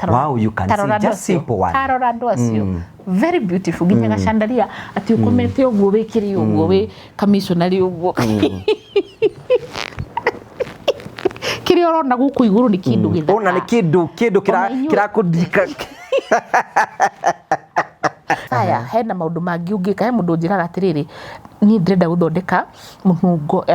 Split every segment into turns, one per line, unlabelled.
Wow, you can see just simple one.
Tarora andũ acio. Very beautiful. Nginya gacandaria atĩ ũkomete ũguo wĩkĩre ũguo wĩ kamissionary ũguo. Kĩrĩa ũrona gũkũ igũrũ nĩ kĩndũ gĩthaka.
Ona nĩ kĩndũ kĩndũ
Ona inyuĩ-
kĩrakũndika.
Haya, hena maũndũ mangĩ ũngĩka. He mũndũ ũnjĩraga atĩrĩrĩ, niĩ ndĩrenda gũthondeka mũnungo.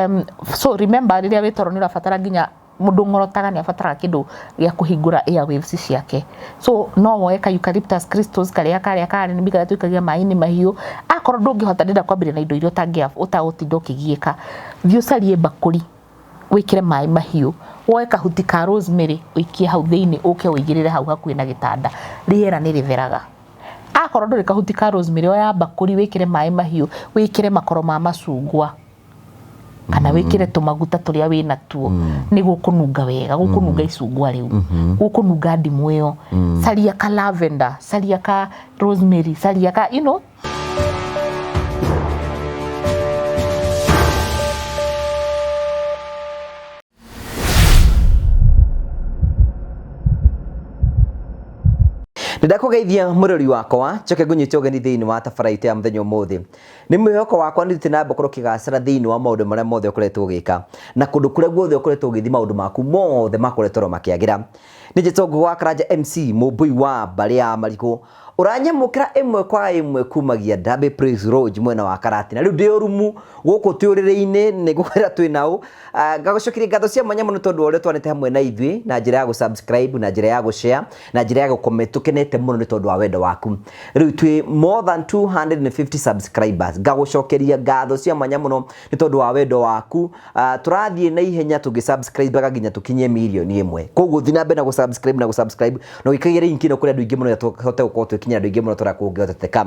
So remember rĩrĩa wĩ toro nĩ ũrabatara nginya Mũndũ ũng'orotaga nĩ abataraga kĩndũ gĩa kũhingũra airwaves ciake. So no woe ka eucalyptus crystals karĩa karĩa ka R&B karĩa tũikagia maĩ-inĩ mahiũ. Akorwo ndũngĩhota ndĩrenda kwambĩrĩria na indo iria ũtagũtinda ũkĩgiĩka. Thiĩ ũcarie mbakũri wĩkĩre maĩ mahiũ, woe kahuti ka rosemary ũikie hau thĩinĩ ũke ũigĩrĩre hau hakuhĩ na gĩtanda. Rĩera nĩ rĩtheraga. Akorwo ndũrĩ kahuti ka rosemary oya mbakũri wĩkĩre maĩ mahiũ, wĩkĩre makoro ma macungwa. Kana wĩkĩre tũmaguta tũrĩa wĩ natuo nĩ gũkũnunga wega, gũkũnunga icungwa rĩu, gũkũnunga ndimũ ĩyo. Caria ka lavender, caria ka rosemary, caria ka you know.
Ndakũgeithia mũrori wakwa njoke ngũnyite ũgeni thĩinĩ wa tabara itũ ya mũthenya ũmũthĩ. Nĩ mwĩhoko wakwa nĩ thiĩte na mbere gũkorwo ũkĩgacĩra thĩinĩ wa maũndũ marĩa mothe ũkoretwo ũgĩka na kũndũ kũrĩa guothe ũkoretwo ũgĩthiĩ maũndũ maku mothe makoretwo makĩagĩra. Nĩ njĩtwo Ngũgĩ wa Karanja MC mũmbũi wa mbarĩ ya Marigũ ũranyamũkĩra ĩmwe kwa ĩmwe kumagia Derby Praise Lodge mwena wa Karatina. Rĩu ndĩ ũrumu gũkũ twĩ ũrĩrĩ-inĩ nĩ ngũkwĩra twĩ naũ. Ngagũcokeria ngatho cia mwanya mũno tondũ wa ũrĩa twanĩte hamwe na ithuĩ na njĩra ya gũ-subscribe, na njĩra ya gũ-share, na njĩra ya gũ-comment. Tũkenete mũno nĩ tondũ wa wendo waku. Rĩu twĩ more than 250 subscribers. Ngagũcokeria ngatho cia mwanya mũno nĩ tondũ wa wendo waku. Tũrathiĩ na ihenya tũgĩ-subscribe-aga nginya tũkinyie mirioni ĩmwe. Koguo thiĩ na mbere na gũ-subscribe na gũ-subscribe na ũgĩkagia link ĩno kũrĩ andũ aingĩ mũno tũhote gũkorwo twĩkinyĩra andũ aingĩ mũno tũrĩa kũngĩhoteteka.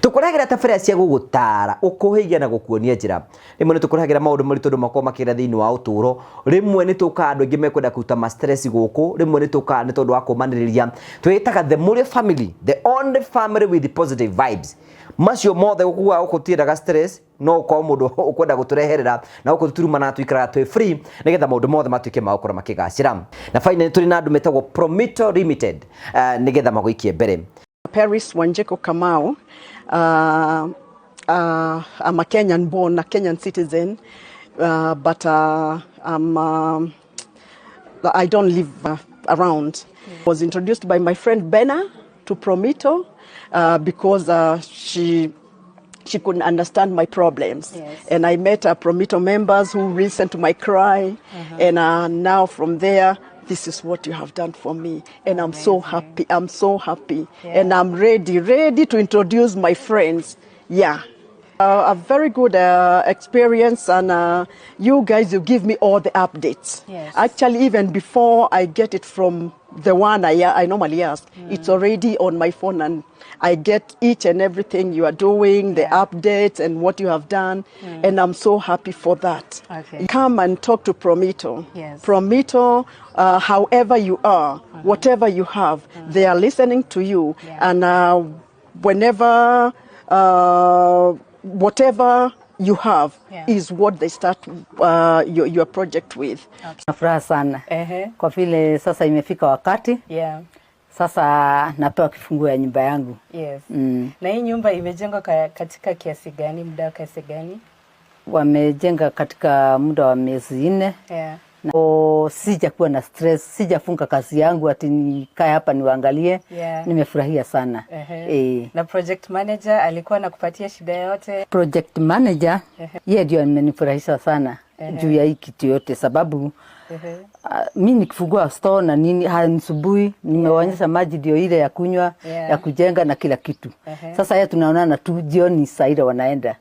Tũkũrehagĩra tabarĩra cia gũgũtara, gũkũhĩgia na gũkuonia njĩra. Rĩmwe nĩ tũkũrehagĩra maũndũ maritũ andũ makoragwo makĩgera thĩinĩ wa ũtũũro. Rĩmwe nĩ tũkaga andũ aingĩ mekwenda kũruta ma stress gũkũ, rĩmwe nĩ tũkaga nĩ tondũ wa kũmanĩrĩria. Twĩtaga the Mũrĩo family, the only family with positive vibes. Macio mothe gũkuaga gũkũ tũtiendaga stress, no ũkorwo mũndũ ũkwenda gũtũreherera na gũkũ tũtirumana tũikaraga twĩ free nĩgetha maũndũ mothe matuĩke ma gũkorwo makĩgacĩra. Na finally tũrĩ na andũ metagwo Promito Limited nĩgetha magũikie mbere.
Paris Wanjiku Kamau. I'm a Kenyan born, a Kenyan citizen, but I don't live around. Was introduced by my friend Bena to Promito because she couldn't understand my problems. And I met Promito members who listened to my cry. And now from there, this is what you have done for me. And I'm so happy. I'm so happy. And I'm ready to introduce my friends. Yeah. A very good experience, and you guys, you give me all the updates. Actually, even before I get it from the one I normally ask, it's already on my phone, and I get each and everything you are doing, the updates and what you have done, and I'm so happy for that. Come and talk to Promito. Promito, however you are, whatever you have, they are listening to you, and whenever, whatever you have is what they start your project with.
Nafuraha sana. Kwa vile sasa imefika wakati. Sasa napewa kifunguo ya nyumba yangu.
Na hii nyumba imejengwa katika kiasi gani, muda wa kiasi gani?
Wamejenga katika muda wa miezi 4. Na sijakuwa na stress, sijafunga kazi yangu ati nikae hapa niwaangalie. Nimefurahia sana.
Na project manager alikuwa anakupatia shida yote?
Project manager, yeye ndio amenifurahisha sana juu ya hii kitu yote, sababu mi nikifungua store na nini hanisubui, nimewaonyesha maji ndio ile ya kunywa, ya kujenga na kila kitu. Sasa yeye tunaonana tu jioni saa ile wanaenda.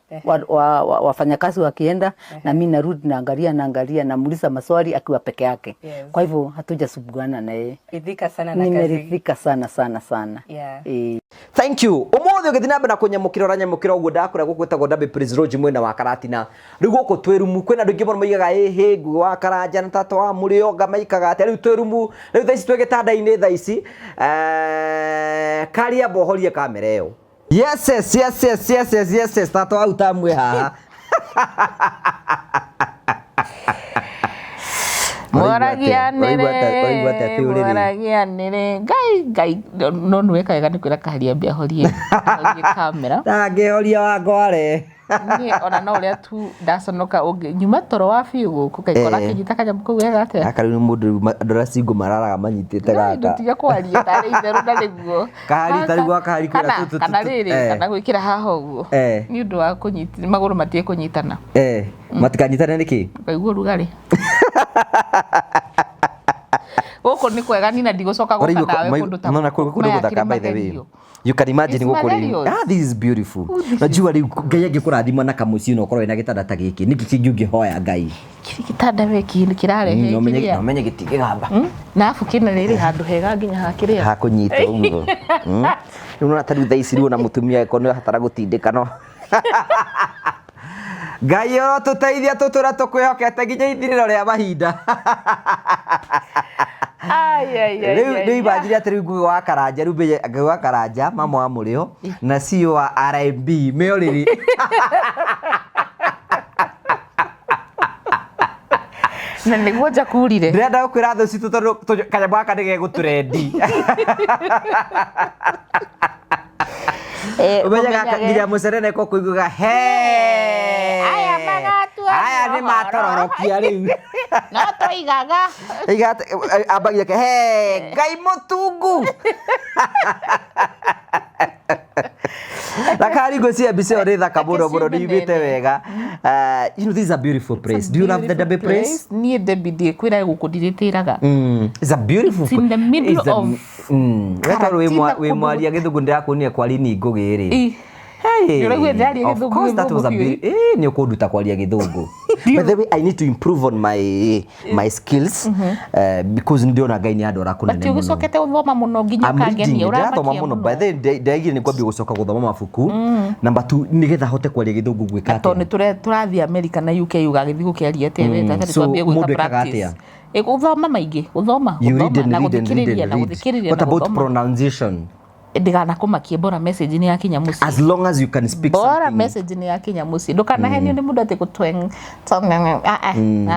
Wafanyakazi wakienda, na mi narudi naangalia, naangalia, namuuliza maswali akiwa peke yake. Kwa hivyo hatujasumbuana na yeye.
Ridhika sana na kazi.
Nimeridhika sana sana sana.
Thank you. Umuthi ũgĩthiĩ na mbere na kũnyamũkĩra ũranyamũkĩra ũguo ndakũrĩa gũkũ gwĩtagwo Derby Praise Lodge mwena wa Karatina. Rĩu gũkũ twĩ rumu kwĩna andũ aingĩ mũno moigaga ĩhĩ Ngũgĩ wa Karanja na tata wa Mũrĩo nga maikaga atĩa. Rĩu twĩ rumu, rĩu thaa ici twĩ gĩtanda-inĩ thaa ici. Karia mbohorie kamera ĩyo. Yes, yes, yes, yes, yes, yes, yes, yes. Tata wa Utamu haha.
Moragia
Ũraigua atĩa- ũraigua atĩa
nĩrĩ
twĩ ũrĩrĩ?
moragia nĩrĩ. Ngai Ngai, no nĩwe kaega nĩ kwĩra kaharia mbia horie horie kamera.
Ndangĩhoria wangware.
Niĩ ona no ũrĩa tu ndaconoka ũngĩ nyuma toro wa biũ gũkũ ngaikora
Eh.
akĩnyita kanyamũ kau wega atĩa.
Gaka rĩu nĩ mũndũ rĩu andũ arĩa single mararaga manyitĩte
No,
gaka.
ndũtige kwaria tarĩ itherũ na nĩguo.
Kahari tarĩu gwa kahari kwĩra
Kana
tu- tu- tu-
kana
tu-
rĩrĩ
eh.
kana gwĩkĩra haha ũguo
Eh.
nĩ ũndũ wa kũnyita magũrũ matige kũnyitana.
Eh, matikanyitane nĩkĩ?
Ngaigua ũrugarĩ. Gũkũ nĩ kwega nina ndigũcoka gũka
Ũraigua
nawe kũndũ ta
no, na kũndũ
maya
gũthaka
kĩrĩ
by the way.
magerio.
You can imagine
It's
gũkũ rĩ.
magerio.
Ah, this is beautiful. Najua rĩu Ngai angĩkũrathima na kamũciĩ na ũkorwo wĩna gĩtanda ta gĩkĩ, nĩkĩ kĩngĩ ũngĩhoya Ngai?
Kĩrĩ gĩtanda we kĩ kĩrarehe
No ũmenye
kĩrĩa.
no ũmenye gĩtingĩgamba.
Na abu kĩna rĩrĩ handũ hega nginya hakĩrĩa.
Hakũnyita ũguo. Rĩu nona ta rĩu thaa ici rĩu ona mũtumia angĩkorwo nĩ abatara gũtindĩka no. Ngai ũrotũteithia tũtũra tũkwĩhokete nginya ithirĩro rĩa mahinda.
Ai ai ai.
Rĩu
ai,
rĩu imagine atĩ rĩu Ngugi wa Karanja rĩu menye Ngugi wa Karanja mama wa mũrĩo na CEO wa RMB me ũrĩrĩ.
Na nĩguo njakurire.
Ndĩrenda gũkwĩra thũ citũ tondũ kanyamũ gaka nĩ gegũtũrendi.
Eh,
Ũmenye gaka
mũmenyage-
nginya mũcerere ko kũiguaga he.
Aya magatua
Aya nĩ
ũhoro.
matororokia rĩu.
No tũigaga.
Iga ambagia ke he Ngai mũtungu. Na kari ngwĩciria mbica ĩyo nĩ thaka mũno mũno nĩ yumĩte wega. You know, this is a beautiful place. Do you love the Derby place?
Niĩ Debbie ndiĩkwĩra gũkũ ndirĩtĩraga.
It's a beautiful
It's in the middle
It's a-
of
We tondũ wĩ
Karatina
wĩ mwaria gĩthũngũ ndĩrakuonia kwari ni ngũgĩ rĩ.
Ĩ.
Hey,
Nĩũraigua ndĩraria
of
gĩthũngũ,
course that was a
gĩthũngũ biũ.
nĩ ũkũnduta kwaria gĩthũngũ. By the way, I need to improve on my skills because nĩ ndĩrona Ngai nĩ andwara kũnene
But
mũno.
ũgĩcokete gũthoma mũno nginya
I'm reading,
ũkangenia
ndĩrathoma
ũramakia
mũno. By the way, ndĩraigire nĩ kwambia gũcoka gũthoma mabuku. Number two, nĩgetha hote kwaria gĩthũngũ gwĩka
tondũ
atĩa?
nĩ tũrathiĩ America na UK ũgagĩthiĩ gũkĩaria atĩa we tata
So,
twambie gwĩka
mũndũ ekaga
practice.
atĩa?
Ĩ, gũthoma maingĩ gũthoma
You read
gũthoma
and
na
read and read
gũthikĩrĩria
and
na
read.
gũthikĩrĩria
What
na
about
gũthoma.
pronunciation?
Ndĩganakũmakie bora message nĩ yakinya mũciĩ.
As long as you can speak
Bora
something.
message nĩ yakinya mũciĩ ndũkanahenio nĩ mũndũ atĩ gũtweng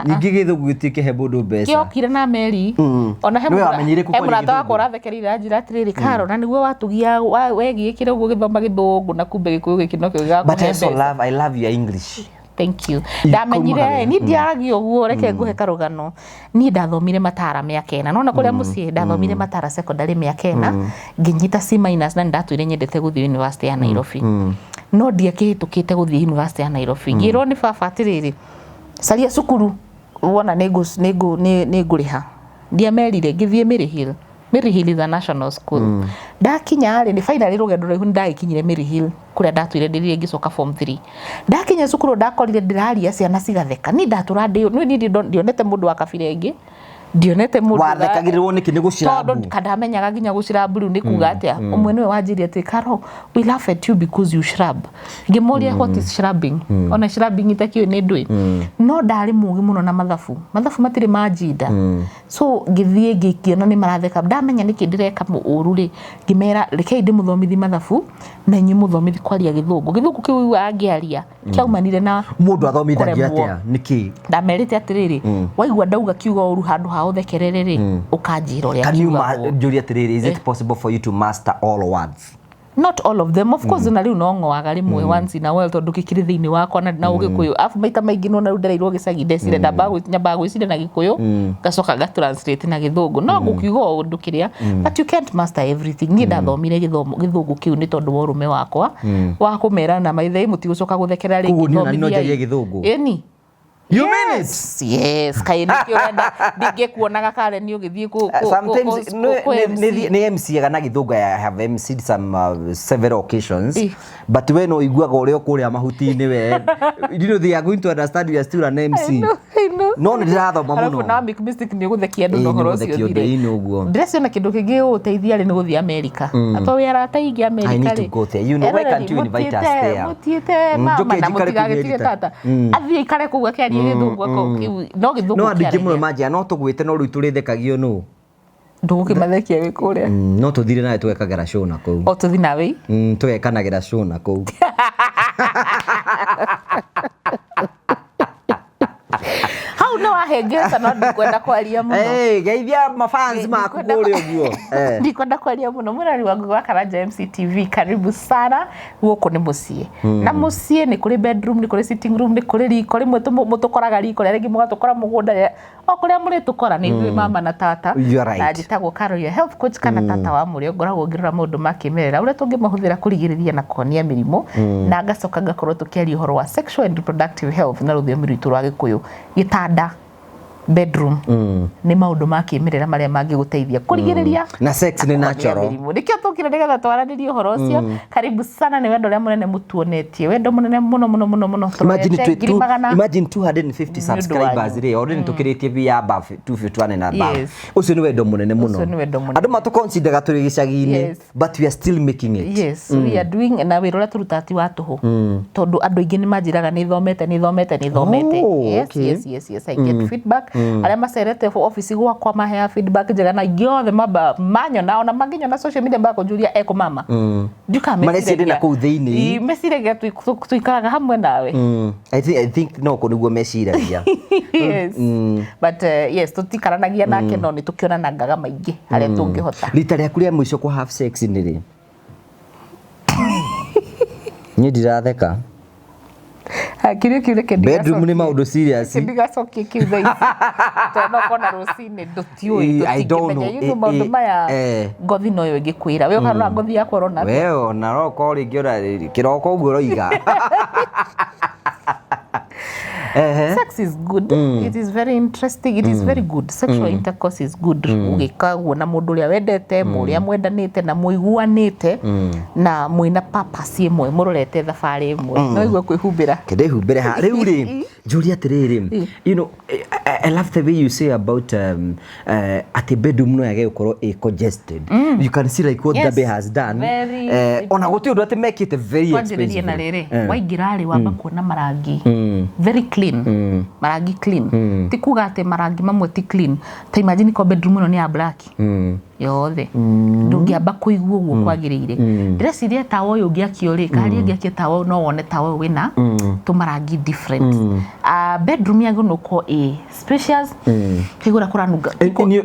Ningĩ gĩthũngũ gĩtikĩhe mũndũ mbeca.
kĩokire na meri ona he
Nĩwe wamenyire kũ
he
kwaria
mũrata
gĩthũngũ?
wakwa ũrathekereire anjĩra atĩrĩrĩ Karo na nĩguo watugia wegiĩkĩre ũguo gĩthoma gĩthũngũ na kumbe gĩkũyũ gĩkĩ nokĩo
But
gĩgakũhe
I also
mbeca.
love, I love your English.
Thank you.
Ĩ,
Ndamenyire
kaumaga
niĩ ndiaragia ũguo reke ngũhe karũgano. Niĩ ndathomire Matara mĩaka ĩna. Nona kũrĩa mũciĩ ndathomire Matara secondary mĩaka ĩna ngĩnyita C minus na nĩndatũire nyendete gũthiĩ university ya Nairobi. No ndiakĩhĩtũkĩte gũthiĩ university ya Nairobi. Ngĩrwo nĩ baba atĩrĩrĩ, caria cukuru wona nĩngũrĩha. Ndiamerire ngĩthiĩ Maryhill. Maryhill is a national school. Ndakinya rĩ nĩ finally rũgendo rũraihu nĩ ndagĩkinyire Maryhill kũrĩa ndatũire ndĩrire ngĩcoka form 3. Ndakinya cukuru ndakorire ndĩraria ciana cigatheka. Niĩ ndatũra ndĩ niĩ ndionete mũndũ wa kabira ĩngĩ. Ndionete mũndũ
Wathekagĩrĩrwo nĩkĩ nĩ gũcirambu?
tondũ kandamenyaga nginya gũcirambu rĩu nĩ kuga atĩa. Ũmwe nĩwe wanjĩrire atĩ Karo, we laugh at you because you shrub. Ngĩmũria what is shrubbing? Ona shrubbing itakĩũĩ nĩ ndũĩ. No ndarĩ mũgĩ mũno na mathabu. Mathabu matirĩ manjinda. So ngĩthiĩ ngĩkĩona nĩ maratheka. Ndamenya nĩkĩ ndĩreka ũru rĩ, ngĩmera rekei ndĩmũthomithi mathabu na inyuĩ mũthomithi kwaria gĩthũngũ. Gĩthũngũ kĩu ũiguaga ngĩaria kĩaumanire na
Mũndũ athomithagio
kũremwo.
atĩa? Nĩkĩ?
Ndamerĩte atĩrĩrĩ, waigua ndauga kiugo ũru handũ ha ũthekerere rĩ, ũkanjĩra ũrĩa
Can you
kiugagwo.
njũrie atĩrĩrĩ, is it possible for you to master all words?
Not all of them of course. Na rĩu no ng'oaga rĩmwe once in a while tondũ gĩkĩrĩ thĩinĩ wakwa na ũgĩkũyũ afu maita maingĩ nona rĩu ndereirwo gĩcagi ndecire nyambaga gwĩciria na gĩkũyũ ngacoka nga translate na gĩthũngũ no ngũkiuga o ũndũ kĩrĩa, but you can't master everything. Niĩ ndathomire gĩthomo gĩthũngũ kĩu nĩ tondũ wa ũrũme wakwa wa kũmera na maithe mũtigũcoka gũthekera rĩngĩ.
Koguo niĩ ona niĩ no
thomithiai.
njarie gĩthũngũ?
Ĩni.
You mean it?
Yes, yes. Kaĩ nĩkĩ ũrenda ndingĩkuonaga Karen ũgĩthiĩ
Sometimes
kũ MC?
nĩ MC-aga na gĩthũngũ. I have MC'd some several occasions.
Ĩ.
But we no ũiguaga ũrĩa ũkũrĩa mahuti-inĩ we. You know they are going to understand you are still an MC.
I know, I know.
No nĩ ndĩrathoma
Arabu
mũno.
na Mick Mystic nĩ ũgũthekia andũ
Ĩĩ,
na ũhoro
nĩ
ũcio
ũgũthekia ũndũ,
ũthire.
ĩĩ, nĩ ũguo.
Ndĩreciona kĩndũ kĩngĩ gĩgũgũteithia rĩ nĩ gũthiĩ America. Ato wĩ arata aingĩ America
I need to
rĩ.
go there. You know, why can't you invite us there?
Mũtiĩte mama
Njũke
na
njikare kũu
mũtigagĩtige
America.
tata. Athiĩ aikare kũu akĩaria gĩthũngũ no gĩthũngũ
No andũ aingĩ mũno
kĩaragia.
manjia no tũgwĩte no rĩu tũrĩthekagio nũ.
Ndũgũkĩmathekia wĩ kũrĩa.
No tũthire nawe tũgekagĩra show na kũu.
O tũthi nawe.
Tũgekanagĩra show na kũu.
Hau nĩ wahe Ndĩrahĩngĩca no ndikwenda kwaria mũno.
Hey, geithia mafans maku kũrĩa ũguo. Eh.
Ndikwenda kwaria mũno. Mwĩrori wa Ngugi wa Karanja MCTV, karibu sana. Gũkũ nĩ mũciĩ, na mũciĩ nĩ kũrĩ bedroom, nĩ kũrĩ sitting room, nĩ kũrĩ riko. Rĩmwe mũtũkoraga riko, rĩa rĩngĩ mũgatũkora mũgũnda, o kũrĩa mũrĩtũkora nĩ ithuĩ mama na tata.
You are right.
Na njĩtagwo Carol, your health coach, kana tata wa mũrĩo. Ngoragwo ngĩrora maũndũ ma kĩmerera, ũrĩa tũngĩmahũthĩra kũrigĩrĩria na kũhonia mĩrimũ, na ngacoka ngakorwo tũkĩaria ũhoro wa sexual and reproductive health na rũthiomi rwitũ rwa Gĩkũyũ. Gĩtanda, bedroom, nĩ maũndũ ma kĩmerera marĩa mangĩgũteithia kũrigĩrĩria
Na sex nĩ
kũhonia
natural.
mĩrimũ. Nĩkĩo tũkire nĩgetha twaranĩrie ũhoro ũcio. Karibu sana. Nĩ wendo ũrĩa mũnene mũtuonetie, wendo mũnene mũno mũno mũno mũno.
Imagine
Tũrorete ngiri magana
imagine 250
Nĩ ũndũ
subscribers
wanyu.
rĩ, already tũkĩrĩtie we are above 251 and above. Ũcio nĩ wendo mũnene mũno.
Ũcio nĩ wendo mũnene.
Andũ matũconsideraga tũrĩ gĩcagi-inĩ, but we are still making it.
Yes, we are doing, na wĩra ũrĩa tũrutaga ti wa tũhũ, tondũ andũ aingĩ nĩ manjĩraga nĩ thomete, nĩ thomete, nĩ thomete.
Oh,
Yes, yes, I get feedback. Arĩa macerete ofici gwakwa maheaga feedback njega, na aingĩ othe mamba manyona, ona mangĩnyona social media, makũnjũria ekũ mama. Ndiũkaga.
Mareciria ndĩ na kũu thĩinĩ.
Meciragia tuikaraga hamwe nawe.
I think no kũ nĩguo meciragia.
Yes, but yes, tũtikaranagia nake, no nĩ tũkĩonanangaga maingĩ harĩa tũngĩhota.
Rita rĩaku rĩa mũico kũ have sex nĩ rĩ? Niĩ ndiratheka.
Kĩrĩa kĩu reke.
Bedroom nĩ maũndũ serious.
Ndigacokie kĩu thaa ici, tondũ no kona rũcinĩ ndũtiũĩ.
I don't know.
Tũtingĩmenya, you know, maũndũ maya ngothi noyo ĩngĩkwĩra. We ũkarora ngothi yakwa, ũrona atĩa?
We ona no ũkorwo rĩngĩ ona kĩroko ũguo ũroiga. Ehe.
Sex is good. It is very interesting. It is very good. Sexual intercourse is good, ũgĩka guo na mũndũ ũrĩa wendete, mũrĩa mwendanĩte na mũiguanĩte na mwĩna purpose ĩmwe, mũrorete thabarĩ ĩmwe. No igue kwĩhumbĩra.
Kĩndĩhumbĩre ha rĩu rĩ, njũrie atĩrĩrĩ, I love the way you say about atĩ bedroom no yage gũkorwo ĩ congested. You can see like what Gabe has done.
Very.
Ona gũtirĩ ũndũ atĩ mekĩte very
Twanjĩrĩrie na
expensive.
rĩrĩ, waingĩra rĩ, wamba kuona marangi very clean, marangi clean. Ti kuga atĩ marangi mamwe ti clean. Ta imagine ko bedroom ĩno nĩ ya black yothe, ndũngĩamba kũigua ũguo kwagĩrĩire. Ndĩreciria tawa ũyũ ũngĩakio rĩ, kaharĩa ũngĩakia tawa ũyũ, no wone tawa ũyũ wĩna tũmarangi different. Ah, bedroom yagĩrĩirwo nĩ gũkorwo ĩ spacious, kaigua ũrĩa kũranunga.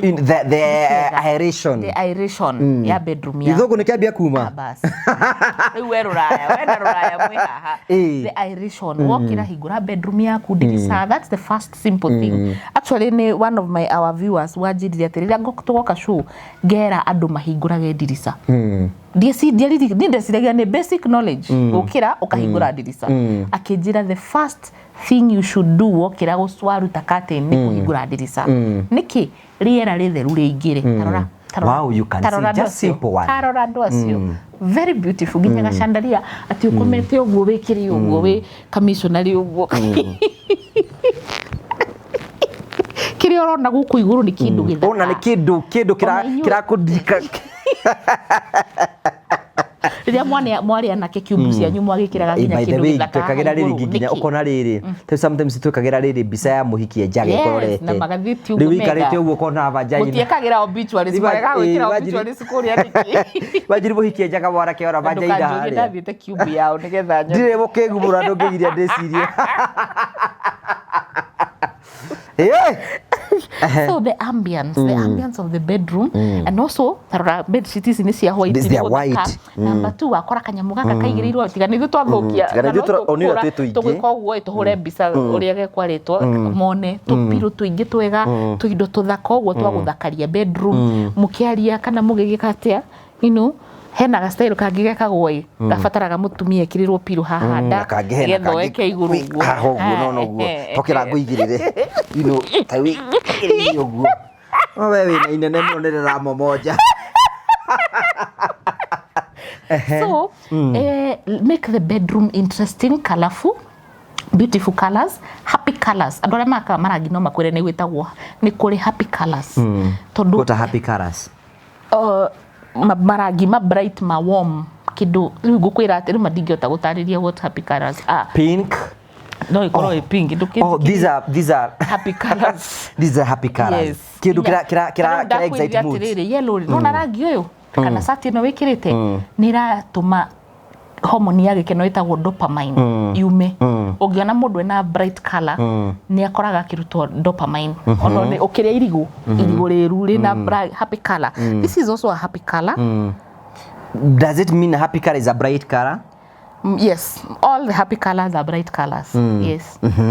In the aeration.
The aeration ya bedroom ya
Gĩthũngũ nĩ kĩambia kuma.
Bas, rĩu we rũraya, wena rũraya mwĩ haha. The aeration, wokĩra hingũra bedroom yaku ndirica. That's the first simple thing. Actually, nĩ one of my our viewers wanjĩrire atĩ rĩrĩa tũgoka show, ngera andũ mahingũrage ndirica. Niĩ ndeciragia nĩ basic knowledge, gũkĩra ũkahingũra ndirica. Akĩnjĩra the first thing you should do wokĩra waruta curtain nĩ kũhingũra ndirica. Nĩkĩ? Rĩera rĩtheru rĩingĩre. Tarora, tarora.
Wow, you can see
Tarora andũ
just
acio.
simple one.
Tarora andũ acio, very beautiful, nginya gacandaria atĩ ũkomete ũguo, wĩkĩre ũguo, wĩ kamissionary ũguo. Kĩrĩa ũrona gũkũ igũrũ nĩ kĩndũ gĩthaka.
Ona nĩ kĩndũ
Ona inyuĩ-
kĩrakũndika.
Rĩrĩa mwarĩ anake, kiumbu cianyu mwagĩkĩraga nginya
By the
kĩndũ
way,
gĩthaka haha
twekagĩra rĩrĩ
igũrũ.
nginya
Nĩkĩ?
ũkona rĩrĩ, Tũ sometimes twekagĩra rĩrĩ mbica ya mũhiki enjaga
Yes,
ĩkororete.
na magathiĩ ti ũguo
Rĩu ũikarĩte
mega.
ũguo ũkona vagina.
Mũtiekagĩra obituaries? Marega gwĩkĩra obituaries kũrĩa nĩkĩ?
Imagine mũhiki enjaga mwanake ona vagina
Ndũkanjũrie
harĩa.
ndathiĩte kiumbu yao nĩgetha nyone.
Ndirĩ mũkĩgumũra ndũngĩgiria ndĩcirie. Eh!
So the ambience of the bedroom, and also tarora bed sheet ici nĩ cia white.
They are
Nĩ gũthaka.
white.
Number two, wakora kanyamũ gaka kaigĩrĩirwo, tiga nĩ ithuĩ twathukia.
Tiga nĩ ithuĩ onire twĩ tũingĩ.
Tũgwĩka ũguo ĩ, tũhũre mbica ũrĩa gekwarĩtwo mone tũpirũ tũingĩ twega, tũindo tũthaka ũguo twa gũthakaria bedroom, mũkĩaria kana mũgĩgĩka atĩa, hena ga style kangĩ gekagwo ĩ, gabataraga mũtumia ekĩrĩrwo pillow haha nda,
Na kangĩ hena
nĩgetha
kangĩ
weke igũrũ ũguo.
Haha ũguo, no noguo tokĩra ngũigĩrĩre, ta wĩigĩrĩire ũguo, no we wĩna inene mũno, nĩ rĩramomonja.
So make the bedroom interesting, colorful, beautiful colors, happy colors. Andũ arĩa makaga marangi no makwĩre nĩ gwĩtagwo nĩ kũrĩ happy colors, tondũ
What are happy colors?
Marangi ma bright, ma warm, kĩndũ rĩu ngũkwĩra atĩ rĩu mandingĩhota gũtarĩria what happy colors are.
Pink.
No ĩkorwo ĩ pink.
Oh, these are
Happy colors.
These are happy colors.
Yes.
Kĩndũ kĩra excite mood.
Atĩrĩrĩ, yellow rĩ, nona rangi ũyũ kana cati ĩno wĩkĩrĩte nĩ ĩratũma Hormone ya gĩkeno ĩtagwo dopamine yume. Ũngĩona mũndũ ena bright color, nĩ akoraga akĩrutwo dopamine. Ona nĩ ũkĩrĩa irigũ, irigũ rĩru rĩna happy color. This is also a happy color.
Does it mean a happy color is a bright color?
Yes, all the happy colors are bright colors.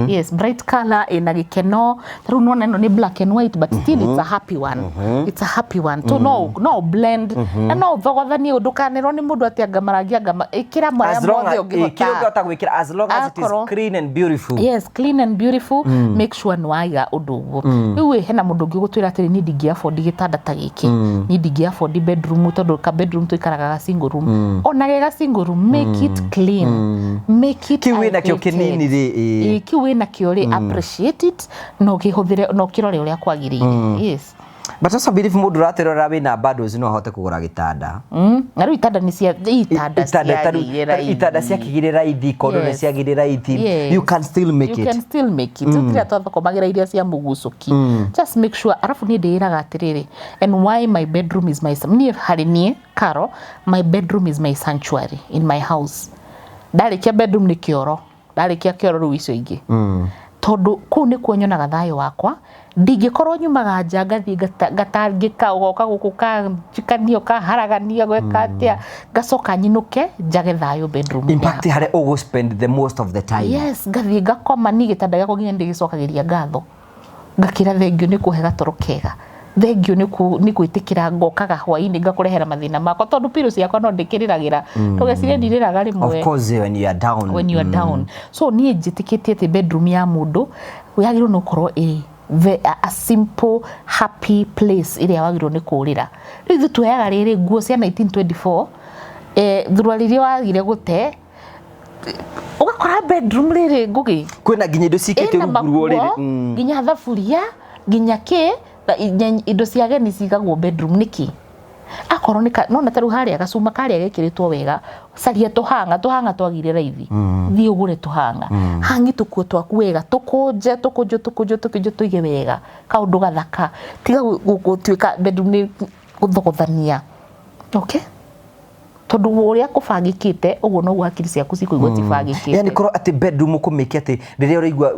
Yes, bright color ina gĩkeno. Ta rĩu nĩwona ĩno nĩ black and white, but still it's a happy one. It's a happy one. So no blend na no ũthogothanie, ndũkanerwo nĩ mũndũ atĩ anga marangi anga ĩkĩra marĩa
As long
mothe
as
ũngĩhota.
Kĩrĩa ũngĩhota gwĩkĩra, as long as it is clean and beautiful.
Yes, clean and beautiful. Make sure nĩ waiga ũndũ ũguo. Rĩu ĩ, hena mũndũ ũngĩ ũgũtwĩra atĩrĩ, niĩ ndingĩ afford gĩtanda ta gĩkĩ, niĩ ndingĩ afford bedroom, tondũ ka bedroom tũikaraga ga single room. Ona ge ga single room, make it clean, make it
Kĩu wĩnakĩo
aerated.
Kĩnini rĩ, ĩ.
Ĩ, kĩu wĩnakĩo rĩ, appreciate it na ũkĩhũthĩre na ũkĩrore ũrĩa kwagĩrĩire. Yes.
But also believe mũndũ ũratwĩrora wĩna bundles no ahote kũgũra gĩtanda.
Na rĩu itanda nĩ cia itanda ciagĩire raithi.
Itanda ciakĩgire raithi, kondo nĩ ciagire raithi. You can still make
You
it.
Can still make it. Tũtirĩa twathokomagĩra iria cia mũgucũki. Just make sure. Arabu niĩ ndĩĩraga atĩrĩrĩ, and why my bedroom is my, niĩ harĩ niĩ Caro, my bedroom is my sanctuary in my house. Ndarĩkia bedroom nĩ kĩoro, ndarĩkia kĩoro rĩu icio ingĩ, tondũ kũu nĩkuo nyonaga thayũ wakwa. Ndingĩkorwo nyumaga nja ngathiĩ ngatangĩka, ũgoka gũkũ kanjikanio kaharagania gweka atĩa, ngacoka nyinũke njage thayũ bedroom.
In fact, harĩa ũgũ spend the most of the time.
Yes, ngathiĩ ngakoma. Niĩ gĩtanda gĩakwa nginya ndĩgĩcokagĩria ngatho, ngakĩra thengio nĩ kũhe gatoro kega, thengio nĩ gwĩtĩkĩra ngokaga hwainĩ ngakũrehera mathĩna makwa, tondũ pillow ciakwa no ndĩkĩrĩragĩra, ndũgecirie ndirĩraga rĩmwe.
Of course, when you are down.
When you are down. So niĩ njĩtĩkĩtie atĩ bedroom ya mũndũ yagĩrĩirwo nĩ gũkorwo ĩ a simple happy place ĩrĩa wagĩrĩirwo nĩ kũrĩra. Rĩu ithuĩ tuoyaga rĩrĩ nguo cia 1924, thuruarĩ iria wagire gũte, ũgakora bedroom rĩrĩ ngũgĩ
kwĩna nginya indo cikĩtio
ĩna
rungu rwa ũrĩrĩ.
makuo, nginya thaburia, nginya kĩ na indo cia ageni cigagwo bedroom nĩkĩ? Akorwo nĩ nona ta rĩu harĩa gacuma karĩa gekĩrĩtwo wega, caria tũhanga, tũhanga twagire raithi, thiĩ ũgũre tũhanga, hangi tũkuo twaku wega, tũkũnje tũkũnjwo tũkũnjwo tũkũnjwo, tũige wega, kaũndũ gathaka. Tiga gũtuĩka bedroom nĩ gũthogothania, okay? Tondũ ũrĩa kũbangĩkĩte ũguo noguo hakiri ciaku cikũigua cibangĩkĩte.
Yani korwo atĩ bedroom ũkũmĩke atĩ rĩrĩa ũraigua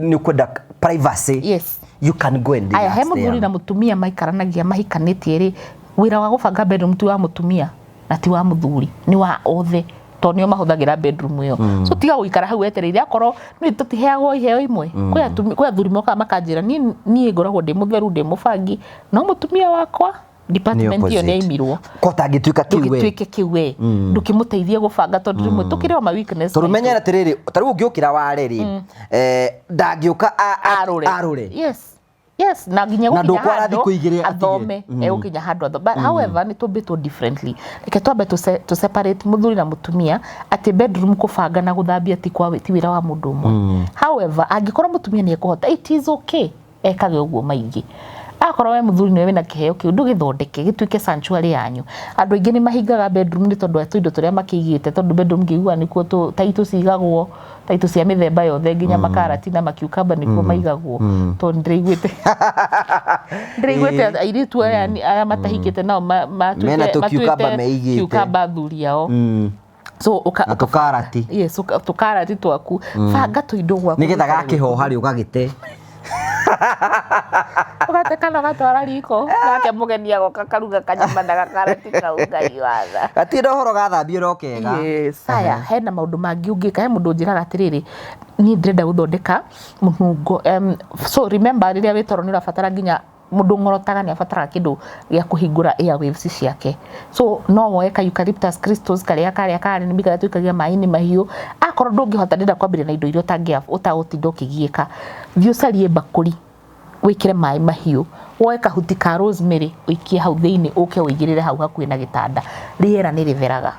nĩ ũkwenda privacy, you can go and
Aya, he
relax
mũthuri
there.
Na mũtumia maikaranagia mahikanĩtie rĩ, wĩra wa gũbanga bedroom ti wa mũtumia na ti wa mũthuri, nĩ wa othe, tondũ nĩo mahũthagĩra bedroom ĩyo. So tiga gũikara hau wetereire akorwo nĩ tũtiheagwo iheo imwe. Kwĩ athuri mokaga makanjĩra, niĩ ngoragwo ndĩ mũtheru, ndĩ mũbangi, no mũtumia wakwa department ĩyo nĩ aimirwo.
Ko tangĩtuĩka kĩu we.
Ndũgĩtuĩke kĩu we, ndũkĩmũteithie gũbanga, tondũ rĩmwe tũkĩrĩ o ma weakness
Tondũ
maitũ.
menya atĩrĩrĩ, ta rĩu ũngĩũkĩra ware rĩ, ndangĩũka
Arũre.
Arũre.
Yes, na nginya
Na
gũkinya
ndũkwara
handũ
thikũ igĩrĩ atige.
Athome, egũkinya handũ athome. But however, nĩ tũmbĩtwo differently. Reke twambe tũ separate mũthuri na mũtumia atĩ bedroom kũbanga na gũthambia ti wĩra wa mũndũ ũmwe. However, angĩkorwo mũtumia nĩ ekũhota, it is okay ekage ũguo maingĩ. Akorwo we mũthuri nĩwe wĩna kĩheo kĩu, ndũgĩthondeke gĩtuĩke sanctuary yanyu. Andũ aingĩ nĩ mahingaga bedroom nĩ tondũ wa tũindo tũrĩa makĩigĩte, tondũ bedroom ngĩigua nĩkuo taitũ cigagwo, taitũ cia mĩthemba yothe, nginya makarati na macucumber nĩkuo maigagwo, tondũ ndĩraiguĩte airĩtu aya matahikĩte nao
Mena tũ cucumber meigĩte.
Cucumber athuri ao. So
Na tũkarati.
Yes, tũkarati twaku, banga tũindo gwaku
nĩgetha
gũikare.
Gakĩhoha rĩ, ũgagĩte.
Ũgate kana ũgatwara riko nake mũgeni agoka karuga kanyama na gakarati kau, Ngai watha.
Gatirĩ na ũhoro, gathambio no kega.
Yes. Aya, hena maũndũ mangĩ ũngĩka. He mũndũ ũnjĩraga atĩrĩrĩ, niĩ ndĩrenda gũthondeka mũnungo. So remember, rĩrĩa wĩ toro nĩ ũrabatara nginya mũndũ ng'orotaga nĩ abataraga kĩndũ gĩa kũhingũra airwaves ciake. So no woe ka eucalyptus crystals karĩa karĩa karĩ nĩ karĩa tũikagia maĩ-inĩ mahiũ. Akorwo ndũngĩhota, ndĩrenda kwambĩrĩria na indo iria ũtagũtinda ũkĩgiĩka, thiĩ ũcarie mbakũri wĩkĩre maĩ mahiũ, woe kahuti ka rosemary ũikie hau thĩinĩ, ũke ũigĩrĩre hau hakuhĩ na gĩtanda, rĩera nĩ rĩtheraga.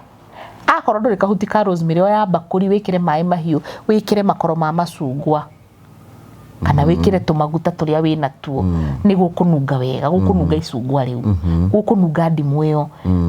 Akorwo ndũrĩ kahuti ka rosemary, oya mbakũri wĩkĩre maĩ mahiũ, wĩkĩre makoro ma macungwa. Kana wĩkĩre tũmaguta tũrĩa wĩ natuo, nĩ gũkũnunga wega, gũkũnunga icungwa rĩu, gũkũnunga ndimũ ĩyo.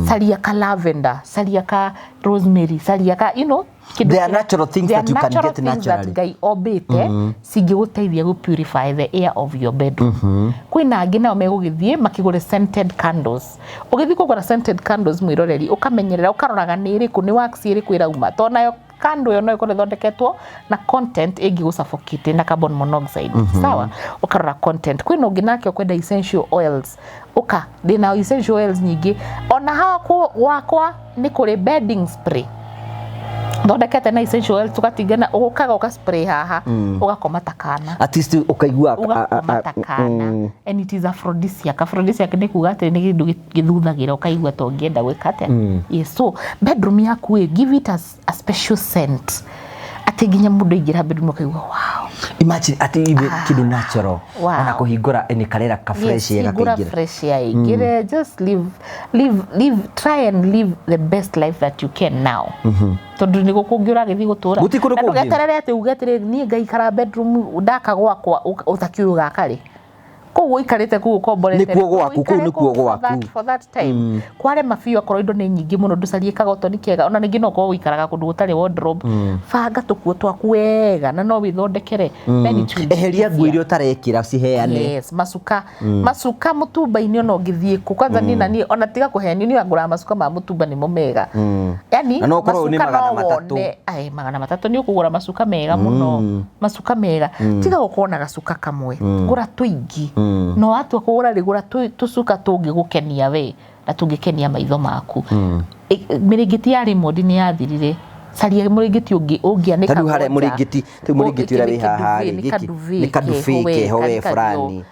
Caria ka lavender, caria ka rosemary, caria ka kĩndũ.
There are natural things
There
that you
are
can
natural
get
things that
naturally.
Ngai ombĩte cingĩgũteithia gũ purify the air of your bedroom. Kwĩna angĩ nao megũgĩthiĩ makĩgũre scented candles. Ũgĩthiĩ kũgũra scented candles, mwĩroreri, ũkamenyerera, ũkaroraga nĩ ĩrĩkũ, nĩ wax ĩrĩkũ ĩrauma, tondũ nayo candle ĩyo no ĩkorwo ĩthondeketwo na content ĩngĩgũ suffocate na carbon monoxide. Sawa, ũkarora content. Kwĩna ũngĩ nake ũkwenda essential oils. Ũka ndĩna essential oils nyingĩ ona hawa gwakwa, nĩ kũrĩ bedding spray thondekete na essential oils, tũgatingana ũkaga ũka spray haha, ũgakoma ta kana.
At least ũkaigua
Ũgakoma ta kana, and it is aphrodisiac. Aphrodisiac nĩ kuga atĩ nĩ kĩndũ gĩthuthagĩra, ũkaigua ta ũngĩenda gwĩka atĩa. Yes, so bedroom yaku ĩ, give it a special scent, atĩ nginya mũndũ aingĩra bedroom ũkaigua, "Wow."
Imagine atĩ ibe kĩndũ natural. Ona kũhingũra nĩ karĩra ka fresh air
Hingũra,
gakaingĩra.
Fresh air ingĩre. Just live, live, live, try and live the best life that you can now, tondũ nĩ gũkũ ũragĩthiĩ gũtũra.
Gũtirĩ kũndũ
Na
kũngĩ.
Ndũgeterere atĩ uge atĩrĩrĩ, niĩ ngaikara bedroom ndaka gwakwa, ũtakĩũĩ ũgaka rĩ. Kũu ũikarĩte kũu ũkomborete.
Nĩkuo gwaku, kũu
Ũikare
nĩkuo
kũu for
gwaku.
For that time kwarema biũ, akorwo indo nĩ nyingĩ mũno, ndũcarie kagotoni kega. Ona ningĩ no ũkorwo ũikaraga kũndũ gũtarĩ wardrobe, banga tũkuo twaku wega na no wĩthondekere. Then it will be
Eheria nguo
easier.
iria ũtarekĩra, ciheane.
Yes, macuka, macuka mũtumba-inĩ, ona ũngĩthiĩ kũ kwanza niĩ na niĩ ona tiga kũhenio, niĩ ngũraga macuka ma mũtumba, nĩmo mega yani.
Na no ũkorwo nĩ
Macuka
magana
no
matatũ.
wone ai 300 nĩ ũkũgũra macuka mega mũno, macuka mega. Tiga gũkorwo na gacuka kamwe, gũra tũingĩ. No watua kũgũra rĩ, gũra tũcuka tũngĩgũkenia we na tũngĩkenia maitho maku. Mĩrĩngĩti ya Raymond nĩ yathirire, caria mũrĩngĩti ũngĩ ũngĩanĩka.
Ta rĩu harĩa mũrĩngĩti, rĩu mũrĩngĩti ũrĩa wĩ haha rĩ, gĩkĩ nĩ kaduve keho we fulani.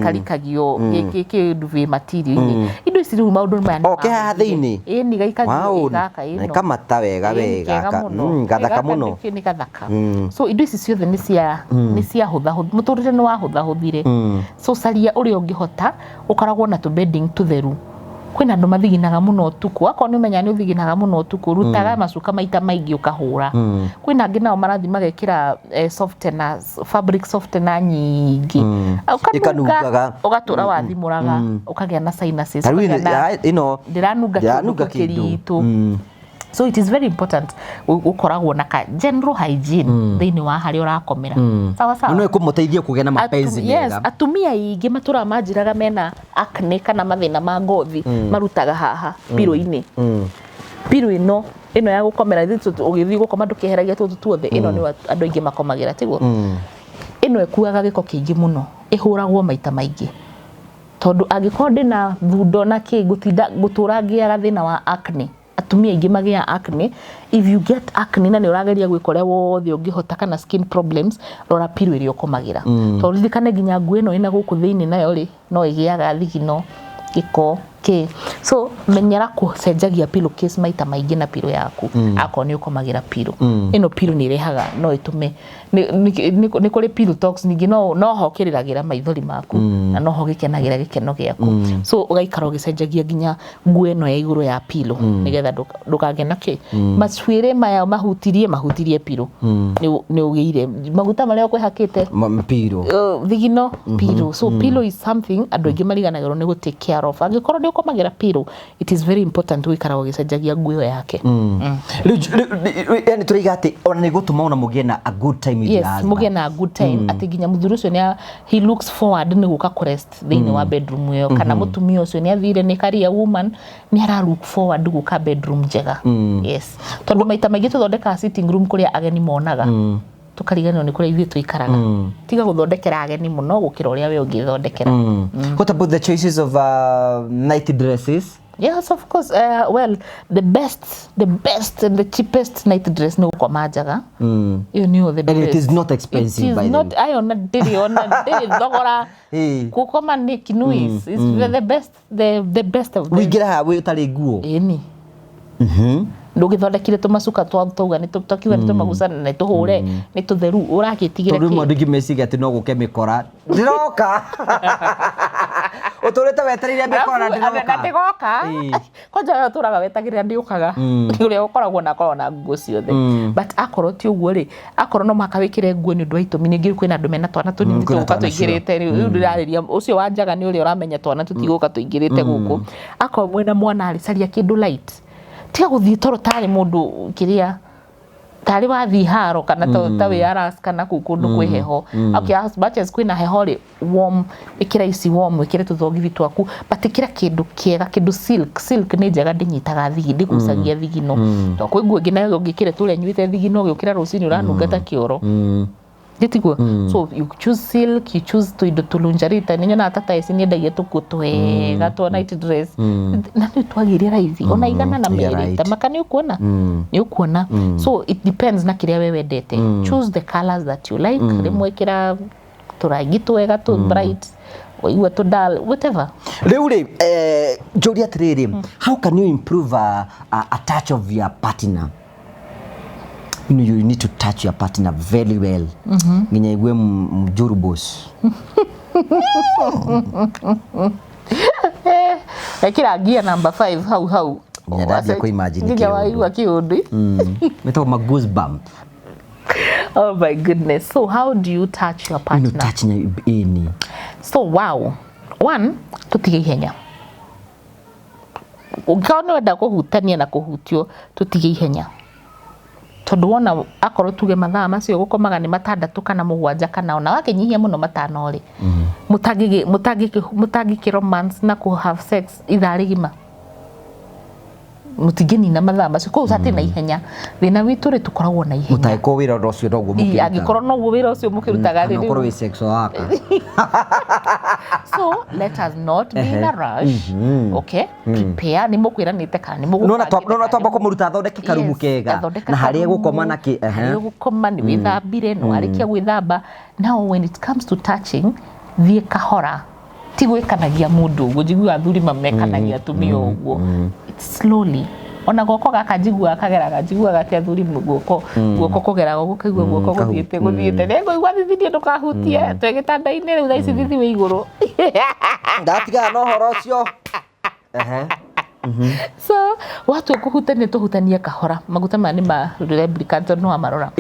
Karikagio gĩkĩ duvet material-inĩ, indo ici rĩu maũndũ maya nĩ
O, ke haha thĩinĩ?
Ĩĩ, nĩ gaikagio.
Wow,
Ĩ, gaka
nĩ
ĩno.
kamata wega
Ĩĩ, nĩ
wega
kega mũno.
gathaka
Gaka
mũno.
Nĩ gathaka. So indo ici ciothe nĩ cia hũthahũth mũtũrĩre nĩ wahũthahũthire. So caria ũrĩa ũngĩhota ũkoragwo na tũ bedding tũtheru. Kwĩna andũ mathiginaga mũno ũtukũ. Akorwo nĩ ũmenya nĩ ũthiginaga mũno ũtukũ, rutaga macuka maita maingĩ ũkahũra. Kwĩna angĩ nao marathiĩ magekĩra softener, fabric softener nyingĩ. Ũkanunga,
Ĩkanungaga.
Ũgatũra wathimũraga, ũkagĩa na sinuses,
Ta rĩu
ũkagĩa na
ĩno
ndĩranunga kĩndũ
ndĩranunga kĩndũ.
kĩritũ. So it is very important gũkoragwo na ka general hygiene thĩinĩ wa harĩa ũrakomera. Sawa sawa.
No ĩkũmũteithia kũgĩa na mapenzi mega.
Atumia aingĩ matũraga manjĩraga mena acne kana mathĩna ma ngothi, marutaga haha pillow-inĩ. Pillow ĩno ĩno ya gũkomera, ũgĩthiĩ gũkoma ndũkĩeheragia tũtũ tuothe. Ĩno nĩyo andũ aingĩ makomagĩra, tiguo? Ĩno ĩkuaga gĩko kĩingĩ mũno, ĩhũragwo maita maingĩ, tondũ angĩkorwo ndĩna thundo na kĩ, ngũtinda ngũtũra ngĩaga thĩna wa acne. Atumia aingĩ magĩa acne. If you get acne na nĩ ũrageria gwĩka ũrĩa wothe ũngĩhota kana skin problems, rora pillow ĩrĩa ũkomagĩra, tondũ ririkane nginya nguo ĩno ĩna gũkũ thĩinĩ nayo rĩ, no ĩgĩaga thigino, gĩko kĩ. So menyera kũcenjagia pillow case maita maingĩ na pillow yaku, akorwo nĩ ũkomagĩra pillow ĩno. Pillow nĩ ĩrehaga, no ĩtũme nĩ kũrĩ pillow talks ningĩ, no ho ũkĩrĩragĩra maithori maku na no ho ũgĩkenagĩra gĩkeno gĩaku. So ũgaikara ũgĩcenjagia nginya nguo ĩno ya igũrũ ya pillow, nĩgetha ndũkagĩe na kĩ macuĩrĩ maya mahutirie mahutirie pillow, nĩ ũgĩire maguta marĩa ũkwĩhakĩte.
Pillow.
Thigino pillow. So pillow is something andũ aingĩ mariganagĩrwo nĩ gũ take care of. Angĩkorwo nĩ ũkomagĩra pillow, it is very important gũikara ũgĩcenjagia nguo ĩyo yake.
Rĩu yani tũraiga atĩ ona nĩ gũtũma ona mũgĩe na a good time with your
Yes,
husband.
mũgĩe na a good time, atĩ nginya mũthuri ũcio nĩ he looks forward nĩ gũka kũrest thĩinĩ wa bedroom ĩyo, kana mũtumia ũcio nĩ athire nĩ career woman, nĩ ara look forward gũka bedroom njega. Yes, tondũ maita maingĩ tũthondekaga sitting room kũrĩa ageni monaga, tũkariganĩrwo nĩ kũrĩa ithuĩ tũikaraga. Tiga gũthondekera ageni mũno gũkĩra ũrĩa we ũngĩthondekera.
What about the choices of night dresses?
Yes, of course. Well, the best and the cheapest night dress nĩ gũkoma njaga. Ĩyo nĩyo the
And it
best.
is not expensive,
It is
by the
not, ayo na ndĩrĩ ona ndĩrĩ thogora.
Ĩĩ.
Gũkoma nĩ kinuis. It's the best, the best of them.
Wĩingĩra haha wĩ ũtarĩ nguo.
Ĩni. Ndũgĩthondekire tũmacuka twauga nĩ twakiuga nĩ tũmaguca na nĩ tũhũre nĩ tũtheru, ũragĩtigĩra
Tondũ rĩmwe
kĩ?
andũ aingĩ meciria atĩ no gũke mĩkora ndĩroka, ũtũrĩte wetereire mĩkora
Na
ndĩroka.
ndĩgoka.
Ĩĩ.
Kwanja we ũtũraga wetagĩrĩra ndĩũkaga, ũrĩa ũkoragwo na akoragwo na nguo ciothe. But akorwo ti ũguo rĩ, akorwo no mũhaka wĩkĩre nguo nĩ ũndũ wa itũmi, ningĩ kwĩna andũ mena twana tũnini
Kwĩna
tũgũka
twana
tũingĩrĩte. Rĩu ndĩrarĩria ũcio wa njaga nĩ ũrĩa ũramenya twana tũtigũka tũingĩrĩte gũkũ. Akorwo mwĩna mwana rĩ, caria kĩndũ light, tiga gũthiĩ toro tarĩ mũndũ kĩrĩa tarĩ wathiĩ haro kana ta wĩ Alaska na kũu kũndũ kwĩ heho. Okay, as much as kwĩna heho rĩ, warm, ĩkĩra ici warm, ĩkĩre tũthogithi twaku, but ĩkĩra kĩndũ kĩega, kĩndũ silk. Silk nĩ njega, ndĩnyitaga thigi, ndĩgucagia thigino, to kwĩ nguo ĩngĩ nayo ũngĩkĩra tũrĩa nyuĩte thigino, ũgĩũkĩra rũcinĩ ũranunga ta kĩoro. Gĩtiguo? So you choose silk, you choose tuindo tũlunjarita. Nĩ nyonaga tata ici nĩendagia tũkuo twega twa night dress na nĩ twagĩire raithi ona igana na
You're
merĩ.
Right.
Tamaka nĩ ũkuona, nĩ ũkuona. So it depends na kĩrĩa we wendete. Choose the colors that you like. Rĩmwe ĩkĩra tũrangi twega tũ bright, waigua tũ dull, whatever.
Rĩu rĩ, njũria atĩrĩrĩ, how can you improve a touch of your partner? You know, you need to touch your partner very well nginya igue mjuru boss.
Ekĩra ngia number 5 hau hau.
Nginya ndambia kũ-imagine
nginya
kĩũndũ.
Waigua kĩũndũ.
Metagwo ma goosebump.
Oh my goodness. So how do you touch your
You know,
partner?
Touch nya ini.
So wow, one, tũtige ihenya. Ũngĩkorwo nĩ wenda kũhutania na kũhutio, tũtige ihenya, tondũ wona akorwo tuge mathaa macio gũkomaga nĩ matandatũ kana mũgwanja kana ona wakĩnyihia mũno matano rĩ, mũtangĩkĩ romance na kũ have sex ithaa rĩgima, mũtingĩnina mathaa macio. Koguo hatirĩ na ihenya. Thĩna witũ rĩ, tũkoragwo na ihenya.
Mũtangĩkorwo wĩra ũndũ ũcio noguo
Ĩ,
mũkĩrutaga.
angĩkorwo noguo wĩra ũcio mũkĩrutaga rĩ,
Kana ũkorwo
rĩu
wĩ sex worker.
So let us not be in a rush. Okay, prepare. Nĩ mũkwĩranĩte kana nĩ mũgũbangĩte.
Nona twamba kũmũruta athondeke karumu kega
Athondeka
na harĩa
karumu,
egũkoma na kĩ
harĩa ũgũkoma, nĩ wĩthambire, nĩ warĩkia gwĩthamba. Now when it comes to touching, thiĩ kahora, ti gwĩkanagia mũndũ ũguo. Njiguaga athuri mamekanagia atumia ũguo. It's slowly. Ona guoko gaka njiguaga kageraga, njiguaga atĩ athuri guoko guoko kũgeraga ũguo, kaigua guoko gũthiĩte gũthiĩte, nĩngũigua thithi, niĩ ndũkahutie, twĩ gĩtanda-inĩ rĩu thaa ici, thithi wĩ igũrũ.
Ndatigana na ũhoro ũcio. Ehe.
So watua kũhutania, tũhutanie kahora. Maguta maya nĩ ma lubricant, tondũ nĩ wamarora.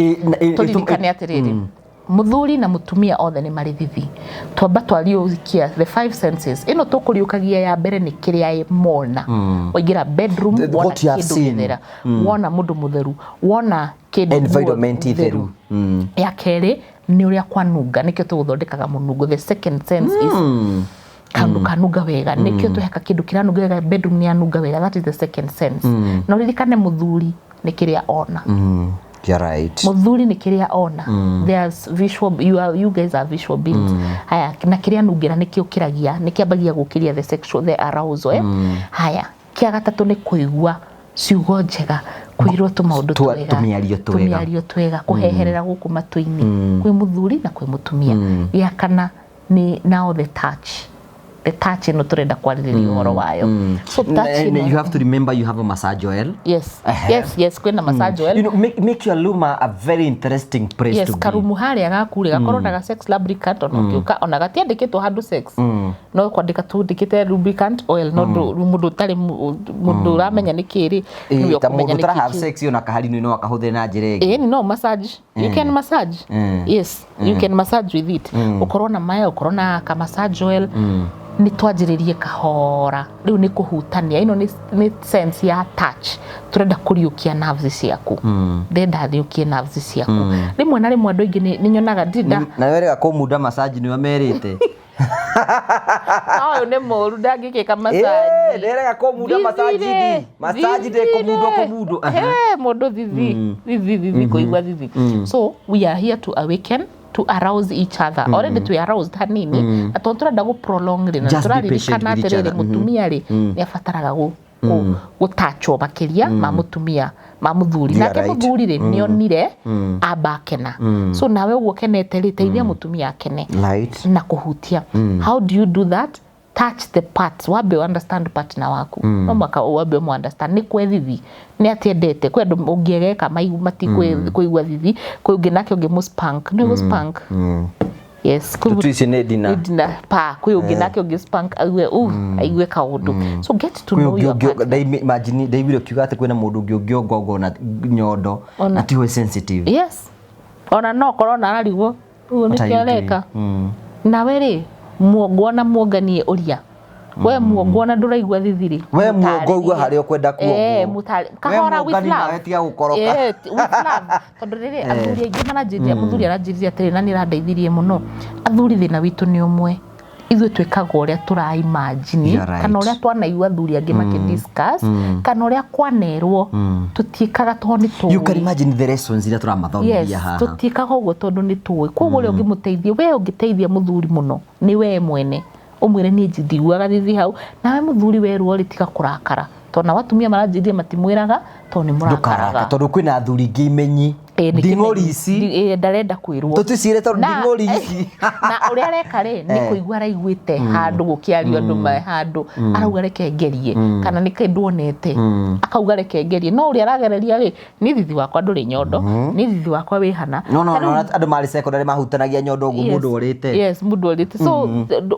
Tũririkane atĩrĩrĩ, mũthuri na mũtumia othe nĩ marĩ thithi. Twamba twariũkia the five senses ĩno tũkũriũkagia. Ya mbere nĩ kĩrĩa mona waingĩra bedroom, wona
What you have
kĩndũ
seen.
gĩthera, wona mũndũ mũtheru, wona kĩndũ
Environment
nguo
theru.
Ya kerĩ nĩ ũrĩa kwanunga, nĩkĩo tũgũthondekaga mũnungo. The second sense is kaundu kanunga wega, nĩkĩo twehaka kĩndũ kĩranunga wega, bedroom nĩ yanunga wega. That is the second sense. Na ũririkane mũthuri nĩ kĩrĩa ona.
You're right.
Mũthuri nĩ kĩrĩa ona. There's visual, you are, you guys are visual beings. Haya, na kĩrĩa nungĩra nĩkĩo kĩragia, nĩkĩambagia gũkĩria the sexual, the arousal, eh? Haya, kĩa gatatũ nĩ kũigua ciugo njega, kwĩrwo tũmaũndũ twega,
Tũmĩario twega.
Tũmĩario twega, kũheherera gũkũ matũ-inĩ, kwĩ mũthuri na kwĩ mũtumia. Gĩa kana nĩ now the touch. The touch ĩno tũrenda kwarĩrĩria ũhoro wayo. So touch
And
ĩno
you have to remember you have a massage oil.
Yes, yes, kwĩna massage oil.
You know, make your room a very interesting place to be.
Karumu harĩa gaku rĩ, gakorwo na ga sex lubricant. Ona ũngĩũka ona gatiandĩkĩtwo handũ sex, no kwandĩka tũndĩkĩte lubricant oil, no mũndũ ũtarĩ mũndũ ũramenya nĩ kĩ rĩ, nĩwe
Ta
ũkũmenya
mũndũ
nĩ
ũtara
kĩ
have
kĩu.
sex ona kahari no akahũthĩre na njĩra ĩngĩ.
Ĩni no massage, you can massage. Yes, you can massage with it. Ũkorwo na maya, ũkorwo na ka massage oil. Nĩ twanjĩrĩrie kahora. Rĩu nĩ kũhutania. Ĩno nĩ sense ya touch. Tũrenda kũriũkia nerves ciaku, ndĩrenda riũkie nerves ciaku. Rĩmwe na rĩmwe andũ aingĩ nĩ nyonaga ndinda
Na werega kũmunda massage nĩwe merĩte.
Ũyũ nĩ mũru, ndangĩkĩka massage.
Nderega kũmunda massage ndi. Massage ndĩ kũmundwo kũmundwo.
He mũndũ thithi thithi thithi kũigua thithi. So we are here to awaken, to arouse each other. Already twĩ aroused hanini, na tondũ tũrenda gũ prolong rĩ, na
Just be patient
tũraririkana
with each
atĩrĩrĩ,
other.
Mũtumia rĩ, nĩ abataraga gũtachwo makĩria ma mũtumia ma mũthuri.
You are
Nake
right.
mũthuri rĩ, nĩonire amba akena. So nawe ũguo kenete rĩ, teithia mũtumia akene
Right.
na kũhutia. How do you do that? Touch the parts, wambe understand partner waku. No mwaka wambe ũmũ understand nĩ kwe thithi, nĩ atiendete kwĩ andũ ũngĩegeka matikũigua thithi, kwĩ ũngĩ nake ũngĩ mũ spank, nĩ gũ spank. Yes, kwĩ
Tũtũ ici nĩ ndina.
Nĩ ndina pa kwĩ ũngĩ nake ũngĩ spank aigue aigue kaũndũ. So get to
Kwĩ
know
ũngĩ
your
ũngĩ
partner.
Imagine ndaiguire ũkiuga atĩ kwĩna mũndũ ũngĩ ũngĩongongwo na nyondo
Ona.
na tiwe sensitive.
Yes, ona no korwo na ararigwo ũguo
What are
nĩkĩo
you doing?
areka. Nawe rĩ, muongo na muonganie ũria we muongo na ndũraigua thithi rĩ.
We muongo uga harĩa ũkwenda kuongwo.
Eh, kahora
We
with
muongani
love.
nawe tiga gũkoroka.
Eh, with love, tondũ rĩrĩ athuri aingĩ maranjĩria, mũthuri aranjĩrire atĩrĩ, na nĩ arandeithirie mũno. Athuri thĩna witũ nĩ ũmwe, ithuĩ twĩkaga ũrĩa tũra imagine
You're right.
kana ũrĩa twanaigua athuri angĩ makĩ discuss kana ũrĩa kwanerwo. Tũtiĩkaga tondũ nĩ tũĩ.
You can imagine the lessons iria tũramathomithia
Yes,
haha.
tũtiĩkaga ũguo tondũ nĩ tũĩ. Koguo ũrĩa ũngĩmũteithia, we ũngĩteithia mũthuri mũno nĩ we mwene ũmwĩre, niĩ ndiguaga thithi hau. Nawe mũthuri werwo rĩ, tiga kũrakara, tondũ nao atumia maranjĩrire matimwĩraga tondũ nĩ
Ndũkaraka
mũrakaraga.
tondũ kwĩna athuri ingĩ imenyi.
Ĩ, nĩ
Nding'ũri
kĩmenyi.
ici.
Ĩ, ndarenda kwĩrwo.
Tũticire tondũ nding'ũri ici.
Na ũrĩa areka rĩ, nĩ kũigua araiguĩte handũ gũkĩario andũ me handũ, arauga reke ngerie, kana nĩ kĩndũ onete akauga reke ngerie. No ũrĩa aragereria rĩ, nĩ thithi wakwa ndũrĩ nyondo, nĩ thithi wakwa wĩ hana.
No
Ta rĩu-
no, andũ marĩ secondary mahutanagia nyondo ũguo mũndũ orĩte.
Yes, mũndũ orĩte. So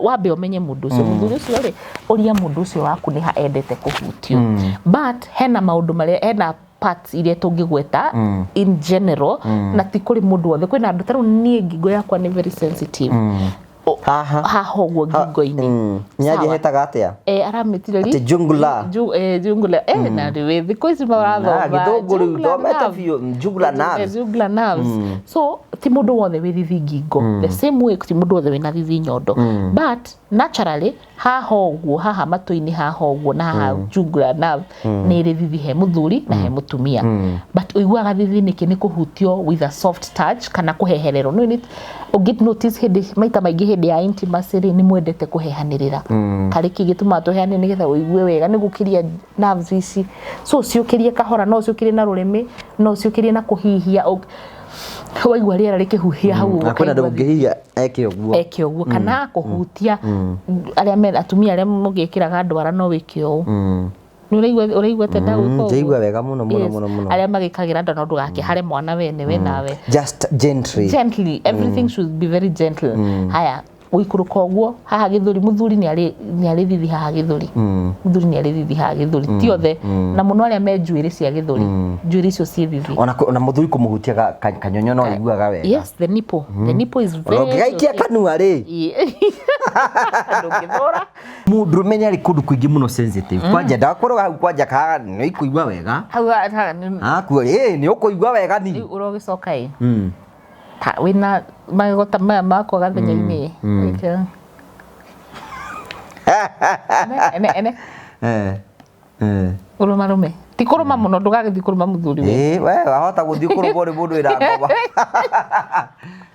wambe ũmenye mũndũ ũcio, mũthuri ũcio rĩ, ũria mũndũ ũcio waku nĩ ha endete kũhutio. But hena maũndũ marĩa, hena parts iria tũngĩgweta in general, na ti kũrĩ mũndũ wothe. Kwĩna andũ, ta rĩu niĩ ngingo yakwa nĩ very sensitive.
Haha.
Haha ũguo ngingo-inĩ.
Nyaje
Sawa.
hetaga atĩa?
Aramĩtire
Atĩ jugular.
Jugular, na rĩu thikũ ici marathoma
Na, gĩthũngũ rĩu
jugular
thomete
nerve.
biũ, jugular nerves.
Jugular nerves. So ti mũndũ wothe wĩ thithi ngingo, the same way ti mũndũ wothe wĩna thithi nyondo. But naturally haha ũguo, haha matũ-inĩ haha ũguo, na haha jugular nerve nĩ ĩrĩ thithi he mũthuri na he mũtumia. But ũiguaga thithi nĩkĩ? Nĩ kũhutio with a soft touch kana kũhehererwo. No nĩ ũngĩ notice hĩndĩ maita maingĩ hĩndĩ ya intimacy rĩ, nĩ mwendete kũhehanĩrĩra. Karĩ kĩ gĩtũmaga tũheane? Nĩgetha ũigue wega, nĩ gũkĩria nerves ici. So ciũkĩrie kahora, no ũciũkĩrie na rũrĩmĩ, no ũciũkĩrie na kũhihia. Waigua rĩera rĩkĩhuhia hau ũguo,
Na kwĩna andũ
ũkaigua
ũngĩhihia eke ũguo.
Eke ũguo kana kũhutia. Arĩa me atumia arĩa mũgĩkĩraga ndwara, no wĩke ũũ. Nĩ ũraigua, ũraigua atĩa ndagwĩka ũguo?
Ndaigua wega mũno mũno
Yes.
mũno mũno.
Arĩa magĩkagĩra nda, no ndũgakĩhare mwana wene we nawe.
Just gently.
Gently, everything should be very gentle. Haya, gũikũrũka ũguo haha gĩthũri, mũthuri nĩ arĩ thithi haha gĩthũri. Mũthuri nĩ arĩ thithi haha gĩthũri, ti othe, na mũno arĩa me njuĩrĩ cia gĩthũri, njuĩrĩ icio ciĩ thithi.
Ona ona mũthuri kũmũhutia kanyonyo no aiguaga wega.
Yes, the nipple, the nipple is
Ona
very
ũngĩgaikia kanua rĩ,
ndũngĩthũra.
Mũndũrũme nĩ arĩ kũndũ kũingĩ mũno sensitive. Kwanja ndakũrũga hau kwanja kaga nĩ ikuigua wega.
Hau nĩ
Hakuo ĩ nĩ ũkũigua wega ni.
Rĩu ũrogĩcoka ĩ ta wĩna magego ta maya makwa gathenya-inĩ. Ĩkĩra. Ene ene. Ũrũmarũme, ti kũrũma mũno, ndũgagĩthiĩ kũrũma mũthuri we.
Ĩ we wahota gũthiĩ kũrũmwo nĩ mũndũ wĩna ngoma.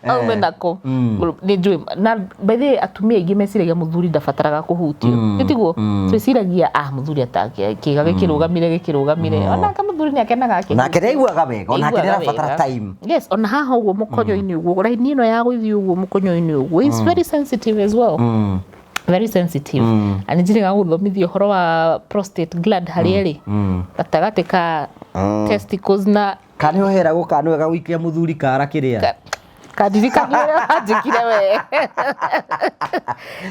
Aume nako nĩ njũĩ. Na by the way, atumia aingĩ meciragia mũthuri ndabataraga kũhutio. Nĩ tiguo twĩciragia, ah, mũthuri kĩga gĩkĩrũgamire gĩkĩrũgamire, onake mũthuri nĩ akenaga akĩhutio.
Nake nĩ aiguaga wega, onake nĩ
Aiguaga
arabatara
wega.
time.
Yes, ona haha ũguo mũkonyo-inĩ ũguo, raini ĩno ya gũthiĩ ũguo mũkonyo-inĩ ũguo is very sensitive as well, very sensitive. Na nĩ njĩrĩga gũthomithia ũhoro wa prostate gland harĩa ĩrĩ gatagatĩ ka testicles na
Kana nĩ ũheragwo kana nĩ wega gũikia mũthuri kara kĩrĩa.
Kandirikania ũrĩa wanjĩkire we.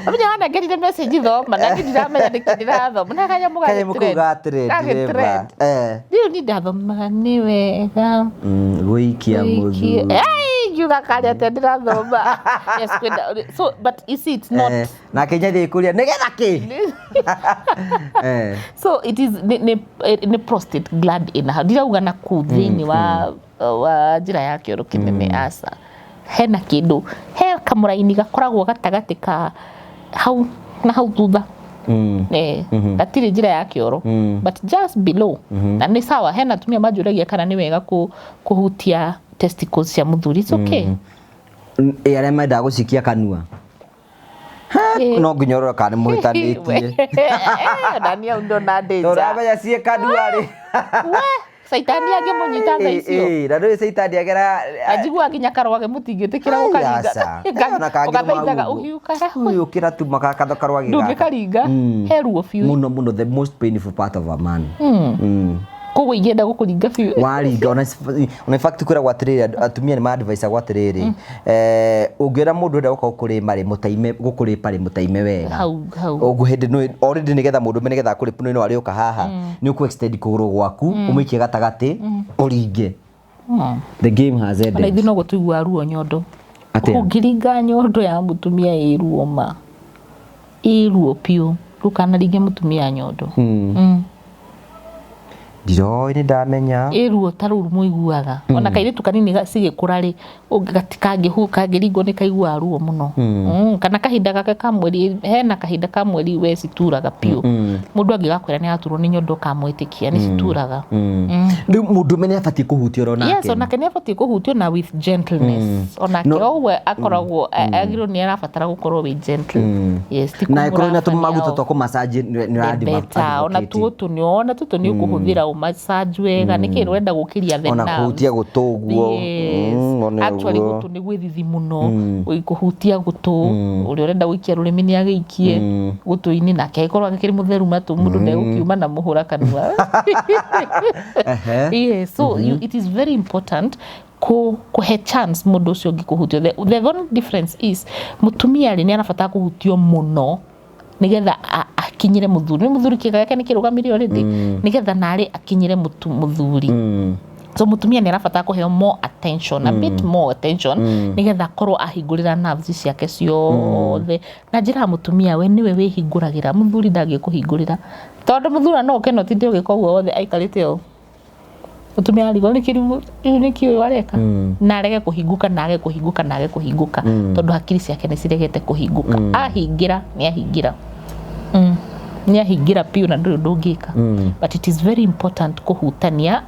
Ũmenya wanengerire message thoma, na niĩ ndiramenya nĩkĩ ndĩrathoma na kanyamũ
Kanyamũ kau ga trend
gagĩ-trend. Rĩu niĩ ndathomaga nĩ wega
Gũikia mũthuri.
Ai, ngiuga karĩa atĩa ndĩrathoma. Yes, kwĩna, so but you see it's not
Nake nyathĩ kũria nĩgetha kĩ.
So it is nĩ prostate gland ĩna hau, ndirauga na kũu thĩinĩ wa njĩra ya kĩoro kĩnene, aca. Hena kĩndũ, he kamũraini gakoragwo gatagatĩ ka hau na hau thutha. Gatirĩ njĩra ya kĩoro, but just below. Na nĩ sawa, hena atumia manjũragia kana nĩ wega kũhutia testicles cia mũthuri. It's okay.
Ĩ arĩa mendaga gũcikia kanua? No nginya ũrore kana nĩ mũhĩtanĩtie.
Nani au ndona
Tondũ
ndĩnja.
amenya ciĩ kanua rĩ.
We. Caitani angĩmũnyita thaa icio.
Na ndũĩ caitani agera
Anjiguaga nginya karwage mũtingĩtĩkĩra gũkaringa.
Aca. Ona kangĩrũma
Ũgathaithaga
ũguo.
ũhiũkaga.
Ũyũ ũkĩratuma karwage gaka.
Ndũngĩkaringa. He ruo biũ.
Muno muno, the most painful part of a man. Mm.
Koguo ingĩenda gũkũringa biũ.
Waringa ona in fact kwĩragwo atĩrĩrĩ, atumia nĩ ma-advisagwo atĩrĩrĩ, ũngĩona mũndũ ũrenda gũka gũkũrĩma rĩ, mũtaime gũkũrĩpa rĩ, mũtaime wega.
Hau hau.
Ũguo hĩndĩ nĩ already nĩgetha mũndũ nĩgetha akũrĩpe no arĩũka haha, nĩ ũkũ extend kũgũrũ gwaku, ũmũikie gatagatĩ, ũringe. The game has
Ona
ended.
ithuĩ no gũtũiguaga ruo nyondo.
Atĩa?
Ũngĩringa nyondo ya mũtumia ĩ ruo ma. Ĩ ruo biũ. Ndũkanaringe mũtumia nyondo.
Ndiroĩ, nĩ ndamenya.
Ĩ ruo ta rũu mũiguaga. Ona kairĩtu kanini cigĩkũra rĩ, kangĩringwo nĩ kaiguaga ruo mũno. Kana kahinda gake ka mweri, hena kahinda ka mweri we cituraga biũ. Mũndũ angĩgakwĩra nĩ araturwo nĩ nyondo ũkamwĩtĩkia, nĩ cituraga.
Rĩu mũndũrũme nĩ abatiĩ kũhutio oro nake?
Yes, onake nĩ abatiĩ kũhutio na with gentleness. Onake o ũguo akoragwo agĩrĩirwo nĩ arabatara gũkorwo wĩ gentle. Yes, ti
Na ĩkorwo na
kũmũrabania
tũmaguta
o.
twa kũmassage nĩ
The better. Ona tũtũ nĩ ona tũtũ nĩ ũkũhũthĩra ũmassage wega, nĩkĩ ũrenda gũkĩria the
Ona
nerves.
kũhutia gũtũ ũguo.
Yes.
Ona
Actually
ũguo.
gũtũ nĩ gwĩthithi mũno. Kũhutia gũtũ, ũrĩa ũrenda gũikia rũrĩmĩ nĩ agĩikie gũtũ-inĩ, nake agĩkorwo agĩkĩrĩ mũtheru matũ, mũndũ ndegũkiuma na mũhũra kanua. Yes, so it is very important kũhe chance mũndũ ũcio ũngĩ kũhutio. The only difference is mũtumia rĩ nĩ arabatara kũhutio mũno nĩgetha akinyĩre mũthuri. Nĩ mũthuri kĩga gĩake nĩ kĩrũgamire already, nĩgetha narĩ akinyĩre mũthuri. So mũtumia nĩ arabatara kũheo more attention, a bit more attention, nĩgetha akorwo ahingũrĩra nerves ciake ciothe. Na njĩra ya mũtumia, we nĩwe wĩhingũragĩra, mũthuri ndangĩkũhingũrĩra, tondũ mũthuri no ũke na ũtinde ũgĩka ũguo wothe aikarĩte ũũ. Mũtumia arigwo nĩkĩ rĩu nĩkĩ ũyũ areka, na arege kũhingũka, na age kũhingũka, na age kũhingũka, tondũ hakiri ciake nĩ ciregete kũhingũka. Ahingĩra nĩ ahingĩra, nĩ ahingĩra biũ, na ndũrĩ ũndũ ũngĩka. But it is very important kũhutania,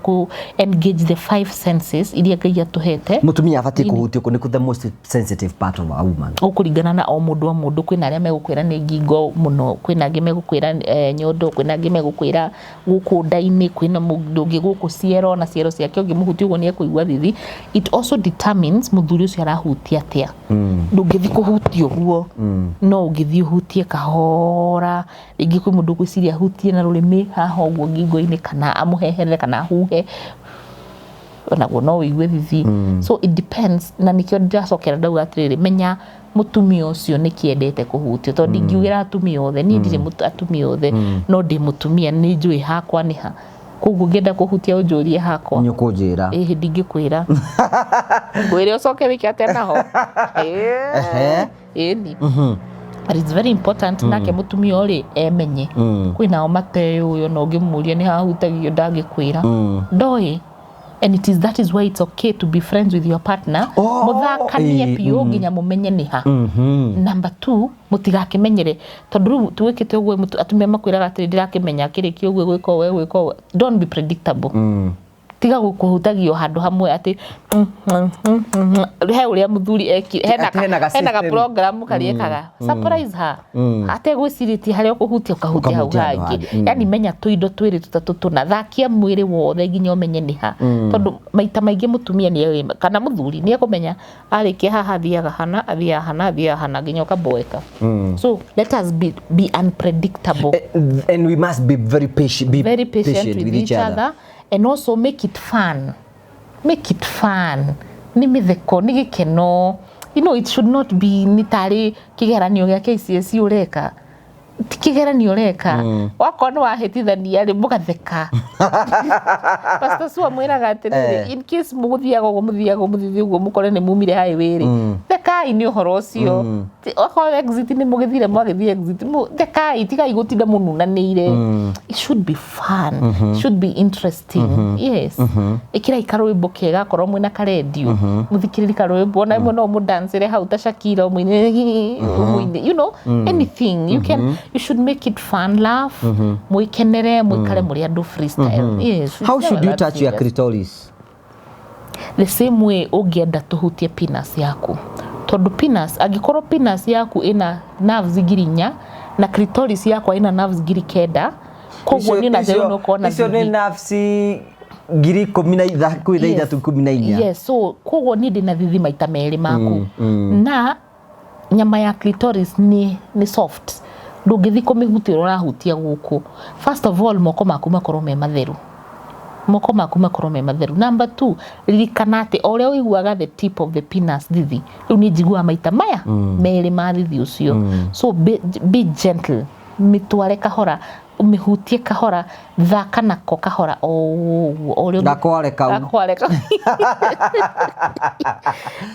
ku engage the five senses iria Ngai atũhete.
Mũtumia abatiĩ kũhutio kũ? Nĩkũ the most sensitive part of a woman?
Ũkũringana na o mũndũ o mũndũ. Kwĩna arĩa megũkwĩra nĩ ngingo mũno, kwĩna angĩ megũkwĩra nyondo, kwĩna angĩ megũkwĩra gũkũ nda-inĩ, kwĩna mũndũ ũngĩ gũkũ ciero, na ciero ciake ũngĩmũhutia ũguo nĩ ekũigua thithi. It also determines mũthuri ũcio arahutia atĩa. Ndũngĩthiĩ kũhutia ũguo, no ũngĩthiĩ ũhutie kahora. Rĩngĩ kwĩ mũndũ ũgwĩciria ahutie na rũrĩmĩ haha ũguo ngingo-inĩ, kana amũheherere, kana ahuhe, onaguo no ũigue thithi. So it depends, na nĩkĩo ndĩracokera ndauga atĩrĩrĩ, menya mũtumia ũcio nĩkĩ endete kũhutio, tondũ ndingiugĩra atumia othe. Niĩ ndirĩ atumia othe, no ndĩ mũtumia, nĩ njũĩ hakwa nĩ ha. Koguo ngĩenda kũhutia ũnjũrie hakwa.
Nĩ ũkũnjĩra?
Ĩhĩ, ndingĩkwĩra, ngwĩre ũcoke wĩke atĩa naho. Ĩni, but it's very important nake mũtumia ũrĩ emenye. Kwĩ nao mateyũĩ, ona ũngĩmũria nĩ hahutagio ndangĩkwĩra, ndoĩ. And it is that is why it's okay to be friends with your partner.
Oh,
Mũthakanie biũ nginya mũmenye nĩ ha. Number two, mũtigakĩmenyere, tondũ rĩu twĩkĩte ũguo, atumia makwĩraga atĩrĩ, ndĩrakĩmenya kĩrĩkia ũguo gwĩka ũũ, gwĩka ũũ. Don't be predictable. Tiga kũhutagio handũ hamwe atĩ he ũrĩa mũthuri eki hena
Atĩ hena ga
hena ga
system.
Program karĩa ekaga surprise her ategwĩcirĩtie harĩa ũkũhutia, ũkahutia hau
Ũkahutia handũ
hangĩ.
hangĩ.
Yani menya tũindo twĩrĩ tũtatũ tũna, thakia mwĩrĩ wothe nginya ũmenye nĩ ha, tondũ maita maingĩ mũtumia nĩ kana mũthuri nĩ ekũmenya arĩkia haha athiaga hana, athiaga hana, athiaga hana, nginya ũkaboeka. So let us be unpredictable.
And we must be very patient, be
Very patient with each other, and also make it fun. Make it fun, nĩ mĩtheko, nĩ gĩkeno. It should not be nĩ tarĩ kĩgeranio gĩa KCSE ũreka. Ti kĩgeranio ũreka. Wakorwo nĩ wahĩtithania rĩ, mũgatheka. Pastor Sue amwĩraga atĩrĩrĩ, in case mũgũthiaga ũguo, mũthiaga ũguo, mũthiĩ ũguo, mũkore nĩ mumire highway rĩ, thekai nĩ ũhoro ũcio. Okorwo exit nĩ mũgĩthire, mwagĩthiĩ exit, thekai, tigai gũtinda mũnunanĩire. It should be fun. It should be interesting. Yes, ĩkĩrai karwĩmbo kega, akorwo mwĩna karendio, mũthikĩrĩri karwĩmbo, ona rĩmwe no mũdancĩre hau ta Shakira, ũmũine ũmũine, anything you can. You should make it fun. Laugh, mwĩkenere, mũikare mũrĩ andũ freestyle. Yes, it's
How should
never
you
that
touch your
serious.
Clitoris?
The same way ũngĩenda tũhutie penis yaku, tondũ penis, angĩkorwo penis yaku ĩna nerves 4,000 na clitoris yakwa ĩna nerves 9,000, koguo niĩ na rĩu nĩ ũkuona
Icio nĩ
thithi.
nerves. 13,000 kwĩ thaa 3 14.
Yes, so koguo niĩ ndĩna thithi maita merĩ maku. Na nyama ya clitoris nĩ soft, ndũngĩthiĩ kũmĩhutia ũrĩa ũrahutia gũkũ. First of all, moko maku makorwo me matheru, moko maku makorwo me matheru. Number two, ririkana atĩ o ũrĩa ũiguaga the tip of the penis thithi rĩu, niĩ njiguaga maita maya merĩ ma thithi ũcio. So be gentle, mĩtware kahora, ũmĩhutie kahora, thaka nako kahora o ũguo o ũrĩa
Gakware kau.
Gakware kau.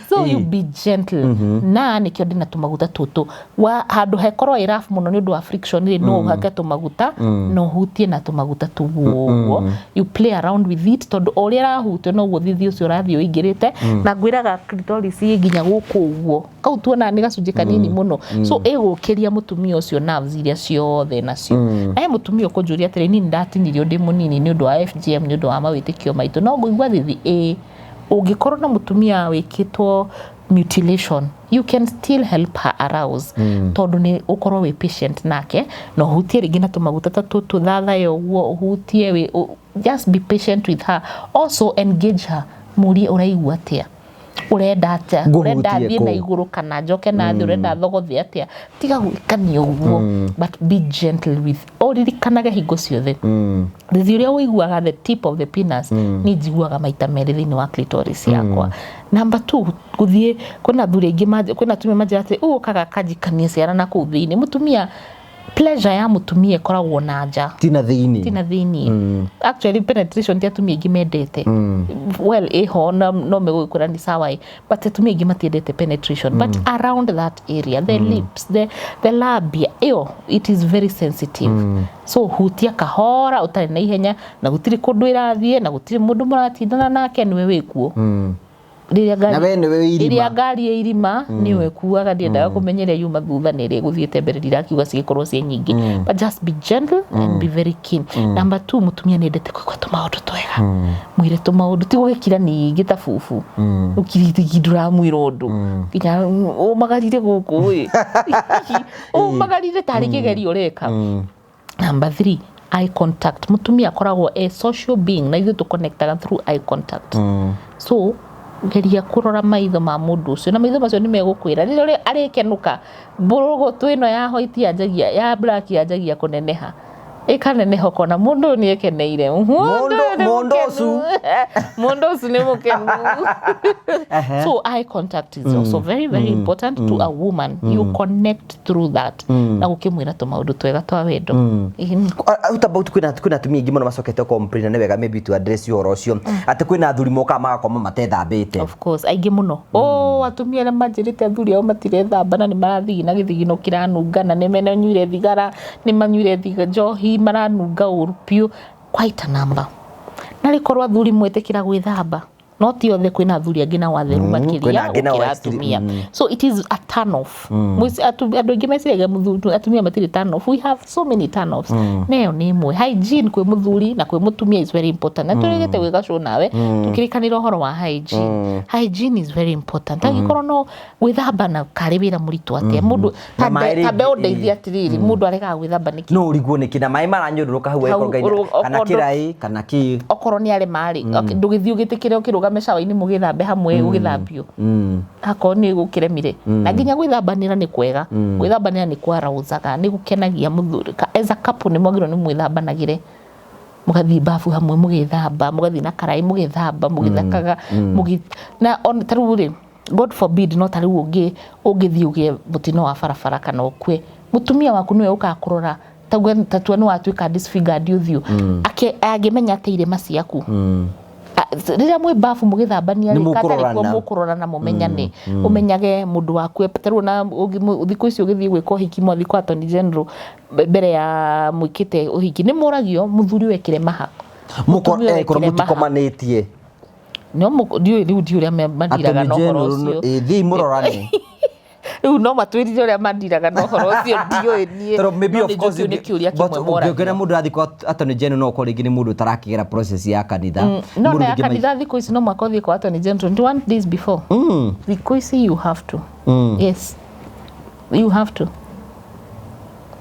So you be gentle, na nĩkĩo ndĩna tũmaguta tũtũ wa handũ hekorwo ĩ rough mũno nĩ ũndũ wa friction rĩ, no ũhake tũmaguta na ũhutie na tũmaguta tũu ũguo. You play around with it, tondũ o ũrĩa ĩrahutio noguo thithi ũcio ũrathiĩ ũingĩrĩte. Na ngwĩraga clitoris ĩ nginya gũkũ ũguo, kau tuonaga nĩ gacunjĩ kanini mũno, so ĩgũkĩria mũtumia ũcio nerves iria ciothe nacio. Na he mũtumia ũkũnjũria atĩrĩ, niĩ nĩndatinirio ndĩ mũnini nĩ ũndũ wa FGM, nĩ ũndũ wa mawĩtĩkio maitũ, no ngũigua thithi. Ĩ ũngĩkorwo na mũtumia wĩkĩtwo mutilation, you can still help her arouse, tondũ nĩ ũkorwo wĩ patient nake na ũhutie rĩngĩ na tũmaguta ta tũtũ thathaĩ ũguo, ũhutie just be patient with her. Also engage her, mũrie ũraigua atĩa, ũrenda atĩa, ũrenda
Ngũhutie
thiĩ na
kũ?
Igũrũ kana njoke na thĩ, ũrenda thogothe atĩa. Tiga gwĩkania ũguo, but be gentle with, ũririkanage hingo ciothe thithi ũrĩa ũiguaga the tip of the penis, niĩ njiguaga maita merĩ thĩinĩ wa clitoris yakwa. Number two, gũthiĩ kwĩna athuri aingĩ kwĩna atumia manjĩra atĩ ũũ ũkaga kanjikania ciana na kũu thĩinĩ. Mũtumia, pleasure ya mũtumia ĩkoragwo na nja.
Tina thĩinĩ.
Tina thĩinĩ. Actually, penetration ti atumia aingĩ mendete. Well, ĩho no, no megũgĩkwĩra nĩ sawa ĩ, but atumia aingĩ matiendete penetration. But around that area, the lips, the labia ĩyo, it is very sensitive. So hutia kahora ũtarĩ na ihenya, na gũtirĩ kũndũ ĩrathiĩ, na gũtirĩ mũndũ mũratindana nake, nĩwe wĩkuo rĩrĩa
Na we nĩwe wĩ irima.
Rĩrĩa ngari ĩ irima nĩwe kuaga, ndiendaga kũmenya ĩrĩa yuma thutha nĩ ĩrĩa ĩgũthiĩte mbere, ndirakiuga cigĩkorwo ciĩ nyingĩ, but just be gentle and be very keen. Number two, mũtumia nĩ endete kũigua tũmaũndũ twega. Mwĩre tũmaũndũ, ti gũgĩkira ningĩ ta bubu ũkirĩte, ndũramwĩra ũndũ nginya ũmagarire gũkũ ĩ, ũmagarire tarĩ kĩgerio ũreka. Number three, eye contact. Mutumia akoragwo a social being, na ithuĩ tũconnectaga through eye contact. So geria kũrora maitho ma mũndũ ũcio, na maitho macio nĩ megũkwĩra rĩrĩa arĩkenũka. Mbũrũgũtũ ĩno ya white yanjagia, ya black yanjagia kũneneha, ĩkaneneha, ũkona mũndũ ũyũ nĩ ekeneire.
Mũndũ-
Ũyũ nĩ
mũndũ
mũkenu.
ũcu.
Mũndũ ũcu nĩ mũkenu. So eye contact is also very, very important to a woman. You connect through that na gũkĩmwĩra tũmaũndũ twega twa wendo. Ĩni.
What about kwĩna atumia aingĩ mũno macokete complain, na nĩ wega maybe to address ũhoro ũcio, atĩ kwĩna athuri mokaga magakoma matethambĩte?
Of course, aingĩ mũno. Oh, atumia arĩa manjĩrĩte athuri ao matirethamba na nĩ marathigina gĩthigino kĩranunga, na nĩ manyuire thigara, nĩ manyuire njohi, maranunga ũru biũ, quite a number. Na rĩkorwo athuri mwĩtĩkĩra gwĩthamba, no ti othe, kwĩna athuri angĩ na watheru makĩria
Kwĩna angĩ na
gũkĩra atumia. So it is a turn off. Andũ aingĩ meciragia atumia matirĩ turn off. We have so many turn offs, na ĩyo nĩ ĩmwe. Hygiene kwĩ mũthuri na kwĩ mũtumia is very important, na tũrĩgĩte gwĩka show nawe tũkĩrĩkanĩra ũhoro wa hygiene. Hygiene is very important. Angĩkorwo no gwĩthamba na karĩ wĩra mũritũ atĩa mũndũ
Na maĩ
tambe
rĩngĩ,
ũndeithie atĩrĩrĩ, mũndũ aregaga gwĩthamba nĩkĩ?
No ũrigwo nĩkĩ na maĩ maranyũrũrũka hau.
Hau,
angĩkorwo ngai kana kĩraĩ kana kĩ.
Okorwo nĩ arema rĩ, ndũgĩthiĩ ũgĩtĩkĩre ũkĩrũgame cawa-inĩ mũgĩthambe hamwe, ũgĩthambio akorwo nĩ gũkĩremire. Na nginya gwĩthambanĩra nĩ kwega, gwĩthambanĩra nĩ kwarousaga, nĩ gũkenagia mũthuri. As a couple nĩ mwagĩrĩirwo nĩ mwĩthambanagĩre, mũgathiĩ bafu hamwe mũgĩthamba, mũgathiĩ na karaĩ mũgĩthamba, mũgĩthakaga na ta rĩu rĩ, God forbid, no ta rĩu ũngĩthiĩ ũgĩe mũtino wa barabara kana ũkue, mũtumia waku nĩwe ũkaga kũrora. Tatua nĩ watuĩka disfigured ũthiũ, angĩmenya atĩ irema ciaku rĩrĩa mwĩ bafu mũgĩthambania
Nĩ
rĩ, katarĩ kuo
mũkũrorana.
Mũkũrorana, mũmenyane, ũmenyage mũndũ waku. Ta rĩu ona thikũ ici ũgĩthiĩ gwĩka ũhiki, mwathiĩ kwa Attorney General mbere ya mwĩkĩte ũhiki, nĩ mũragio mũthuri wekĩre maha. Mũtumia
Korwo
wekĩre maha.
Mũtikomanĩtie.
No ndiũĩ rĩu, ndiũĩ ũrĩa mandiraga na ũhoro ũcio.
Thiĩi mũrorane.
Rĩu no matwĩrire ũrĩa mandiraga na ũhoro ũcio, ndiũĩ niĩ.
Tondũ maybe
No
of
nĩ
course
njũĩ kĩu nĩ kĩũria
but
kĩmwe
ũngĩona
moragio.
mũndũ arathiĩ kwa Attorney General, no ũkorwo rĩngĩ nĩ mũndũ ũtarakĩgera process ya kanitha.
No
Mũndũ
na ya
rĩngĩ
kanitha, thikũ ici no mũhaka ũthiĩ kwa Attorney General 21 days before. Thikũ ici you have to. Yes, you have to,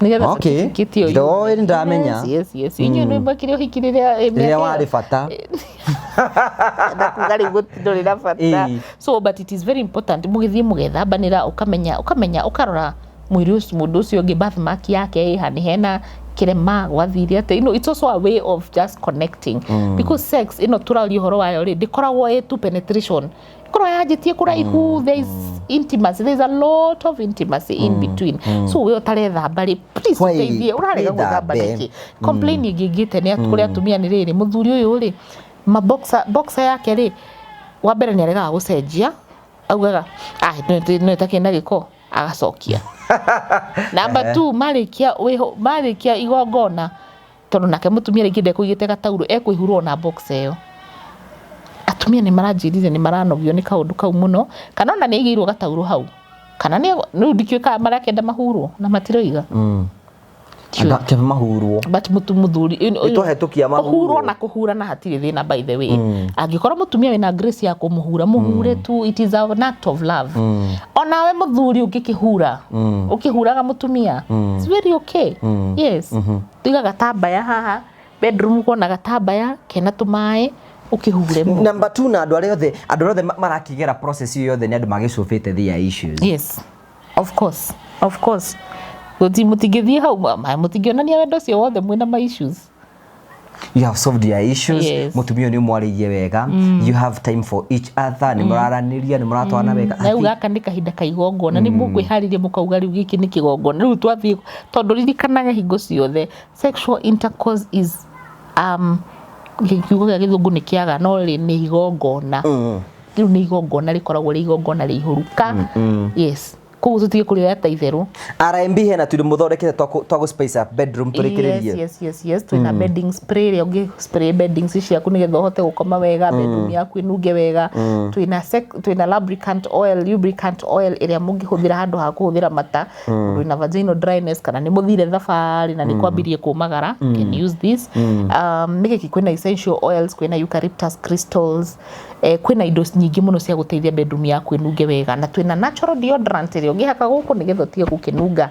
nĩgetha certificate ĩyo
Ndoĩ,
yume.
nĩndamenya.
Yes. Inyuĩ nĩ mwekire ũhiki rĩrĩa
Rĩrĩa
mĩaka ĩyo?
warĩ bata.
Na kuga rĩu ndũrĩ na bata. So but it is very important mũgĩthiĩ mũgethambanĩra, ũkamenya ũkarora mwĩrĩ ũcio, mũndũ ũcio ũngĩ, birthmark yake ĩha, nĩ hena kĩrema, gwathire atĩa. It's also a way of just connecting, because sex ĩno tũraria ũhoro wayo rĩ, ndĩkoragwo ĩ tu penetration, ĩkoragwo yanjĩtie kũraihu. There is intimacy, there is a lot of intimacy in between. So we ũtarethamba rĩ, please
Why
ũteithie, ũrarega gwĩthamba
wĩthambe?
Nĩkĩ? Complain ĩngĩ ngĩte nĩ kũrĩ atumia nĩ rĩrĩ, mũthuri ũyũ rĩ, maboxer boxer yake rĩ, wa mbere nĩ aregaga gũcenjia, augaga, "Ah, no ĩtakĩrĩ na gĩko," agacokia. Number two, marĩkia marĩkia igongona, tondũ nake mũtumia rĩngĩ ndekũigĩte gataurũ, ekwĩhurwo na boxer ĩyo. Atumia nĩ maranjĩrire nĩ maranogio nĩ kaũndũ kau mũno, kana ona nĩ aigĩirwo gataurũ hau, kana nĩ rĩu ndikĩũĩ kana marakĩenda mahurwo na matiroiga.
Anga kebe mahurwo.
But mutu muthuri
Nĩtwahetũkia mahurwo.
Kũhurwo na kũhurana hatirĩ thĩna, by the way. Angĩkorwo mũtumia wĩna grace ya kũmũhura, mũhure tu, it is an act of love. Onawe mũthuri ũngĩkĩhura, ũkĩhuraga mũtumia, it's very okay. Yes, tuiga gatambaya haha bedroom, kuona gatambaya kena tũmaĩ, ũkĩhure mũno.
Number two, na andũ arĩa othe marakĩgera process ĩyo yothe nĩ andũ magĩcũbĩte their issues.
Yes, of course, of course. Gũti mũtingĩthiĩ hau, mũtingĩonania wendo ũcio wothe mwĩna ma issues.
You have solved your issues.
Yes.
Mũtumia ũyũ nĩ ũmwarĩirie wega, you have time for each other, nĩ mũraranĩria, nĩ mũratwarana wega.
Na rĩu gaka nĩ kahinda ka igongona, nĩ mũkwĩharĩria, mũkauga rĩu gĩkĩ nĩ kĩgongona, rĩu twathiĩ, tondũ ririkanaga hingo ciothe sexual intercourse is kiugo gĩa gĩthũngũ nĩ kĩaga, no rĩ nĩ igongona. Rĩu nĩ igongona rĩkoragwo rĩ igongona rĩihũru ka. Yes, koguo tũtige kũrĩoya ta itherũ.
RMB hena tũindo mũthondekete twa gũ spice up bedroom tũrĩkĩrĩrie.
Yes, twĩna bedding spray ĩrĩa ũngĩ spray beddings ciaku nĩgetha ũhote gũkoma wega, bedroom yaku ĩnunge wega. Twĩna lubricant oil, lubricant oil ĩrĩa mũngĩhũthĩra handũ ha kũhũthĩra mata, mũndũ wĩna vaginal dryness kana nĩ mũthire thabarĩ na nĩ kwambirie kũmagara can use this. Nĩ gĩkĩ, kwĩna essential oils, kwĩna eucalyptus crystals, kwĩna indo nyingĩ mũno cia gũteithia bedroom yaku ĩnunge wega, na twĩna natural deodorant ĩrĩa ũngĩhaka gũkũ nĩgetha ũtige gũkĩnunga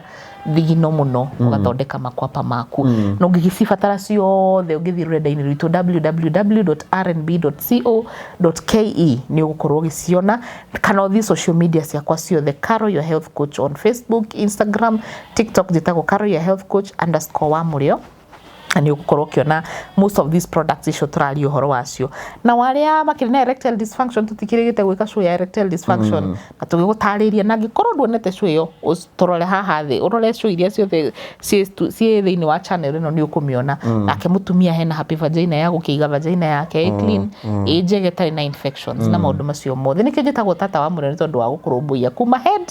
thigino mũno, ũgathondeka makwapa maku. Na ũngĩgĩcibatara ciothe, ũngĩthiĩ rũrenda-inĩ rwitũ www.rnb.co.ke nĩ ũgũkorwo ũgĩciona, kana ũthiĩ social media ciakwa ciothe, Caro Your Health Coach on Facebook, Instagram, TikTok, njĩtagwo Caro Your Health Coach underscore wa mũrĩo, na nĩ ũgũkorwo ũkĩona most of these products icio tũraria ũhoro wacio. Na arĩa makĩrĩ na erectile dysfunction, tũtikĩrĩgĩte gwĩka show ya erectile dysfunction na tũgĩgũtarĩria, na angĩkorwo nduonete show ĩyo, tũrore haha thĩ, ũrore show iria ciothe ciĩ thĩinĩ wa channel ĩno, nĩ ũkũmĩona. Nake mũtumia hena happy vagina ya gũkĩiga vagina yake ĩ clean, ĩ njega, ĩtarĩ na infections na maũndũ macio mothe. Nĩkĩo njĩtagwo tata wa mũrĩo, nĩ tondũ wa gũkũrũmbũiya kuma head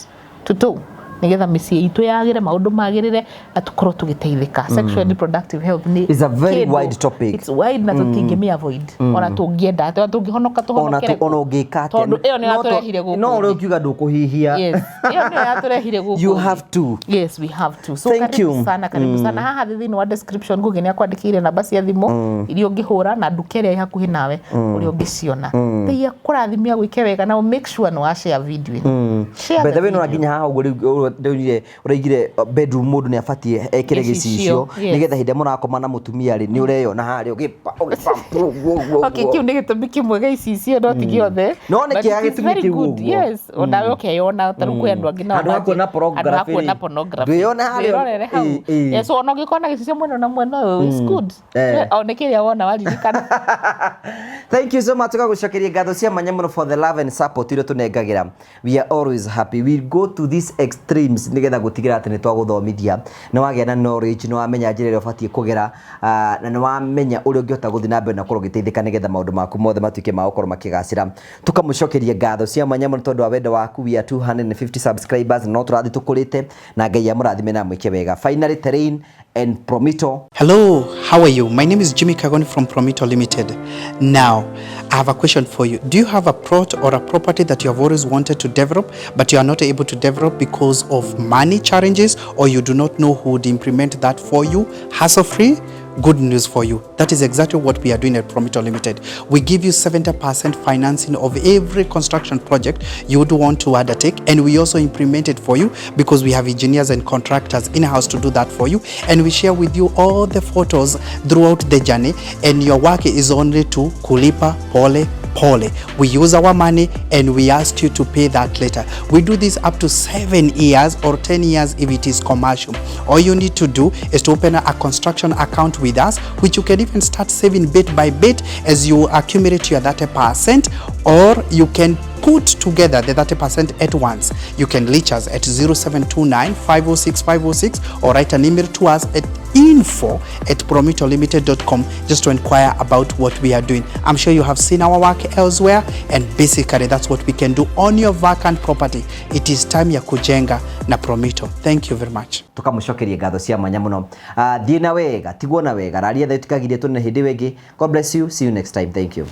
to toe, nĩgetha mĩciĩ itũ yagĩre, maũndũ magĩrĩre, na tũkorwo tũgĩteithĩka. Sexual and reproductive health nĩ
It's a very
kĩndũ-
wide topic.
It's wide, na tũtingĩmĩ avoid ona tũngĩenda atĩa, ona tũngĩhonoka
Ona
tũhonokere
ona ũngĩka atĩa.
Tondũ ĩyo nĩyo yatũrehire gũkũ
No ũrĩa
thĩ.
ũkiuga ndũkũhihia.
Yes, ĩyo nĩyo yatũrehire gũkũ
You
thĩ.
have to.
Yes, we have to. So
Thank
karibu
you.
sana, karibu sana. Haha thĩ thĩinĩ wa description Ngugi nĩ akwandĩkĩire namba cia thimũ iria ũngĩhũra na nduka ĩrĩa ĩ hakuhĩ nawe ũrĩa ũngĩciona. Ngai akũrathimia, gwĩke wega, na make sure nĩ wa share video ĩno. Share
By
the
the way,
video.
nona nginya haha ũguo rĩu ndĩronire ũraigire bedroom mũndũ nĩ abatiĩ ekĩre
gĩcicio,
gĩcicio
yes.
nĩgetha hĩndĩ ĩrĩa mũrakoma na mũtumia rĩ, nĩ ũreyona harĩa ũgĩpa ũgĩpa ũguo ũguo.
Okay, kĩu nĩ gĩtũmi kĩmwe gĩa icicio, no ti gĩothe.
No nĩ
But
kĩega
it is
gĩtũmi
very
kĩu
good.
ũguo.
Yes, onawe ũkeyona ta rĩu kwĩ andũ angĩ nao
Handũ ha kuona
handũ ha
pornography
kuona
rĩ,
pornography.
ndwĩyone harĩa.
Ndwĩrorere hau.
Ĩ, ĩ.
Yes, ona ũngĩkorwo na gĩcicio mwena na mwena ũyũ, it's good.
Eh.
O nĩ kĩrĩa wona waririkana.
Thank you so much, tũgagũcokeria ngatho cia mwanya mũno for the love and support iria tũnengagĩra. We are always happy, we go to these extremes nĩgetha gũtigĩra atĩ nĩ twagũthomithia, nĩ wagĩa na knowledge, nĩ wamenya njĩra ĩrĩa ũbatiĩ kũgera, na nĩ wamenya ũrĩa ũngĩhota gũthiĩ na mbere na gũkorwo ũgĩteithĩka nĩgetha maũndũ maku mothe matuĩke ma gũkorwo makĩgacĩra. Tũkamũcokeria ngatho cia mwanya mũno tondũ wa wendo waku. We are 250 subscribers, no tũrathiĩ tũkũrĩte, na Ngai amũrathime na amwĩke wega. Finally, Terrain and Promito.
Hello, how are you? My name is Jimmy Kagoni from Promito Limited. Now, I have a question for you. Do you have a plot or a property that you have always wanted to develop, but you are not able to develop because of money challenges, or you do not know who would implement that for you hassle free? Good news for you. That is exactly what we are doing at Promito Limited. We give you 70% financing of every construction project you would want to undertake, and we also implement it for you because we have engineers and contractors in-house to do that for you, and we share with you all the photos throughout the journey, and your work is only to kulipa pole pole. We use our money and we ask you to pay that later. We do this up to 7 years or 10 years if it is commercial. All you need to do is to open a construction account with us, which you can even start saving bit by bit as you accumulate your 30%, or you can put together the 30% at once. You can reach us at 0729 506 506 or write an email to us at info@promitolimited.com just to inquire about what we are doing. I'm sure you have seen our work elsewhere, and basically that's what we can do on your vacant property. It is time ya kujenga na Promito. Thank you very much.
Tukamucokeria ngatho cia mwanya muno. Thiĩ na wega, tigwo na wega, raria thayo tikagirie tune hĩndĩ ĩyo ĩngĩ. God bless you, see you next time. Thank you.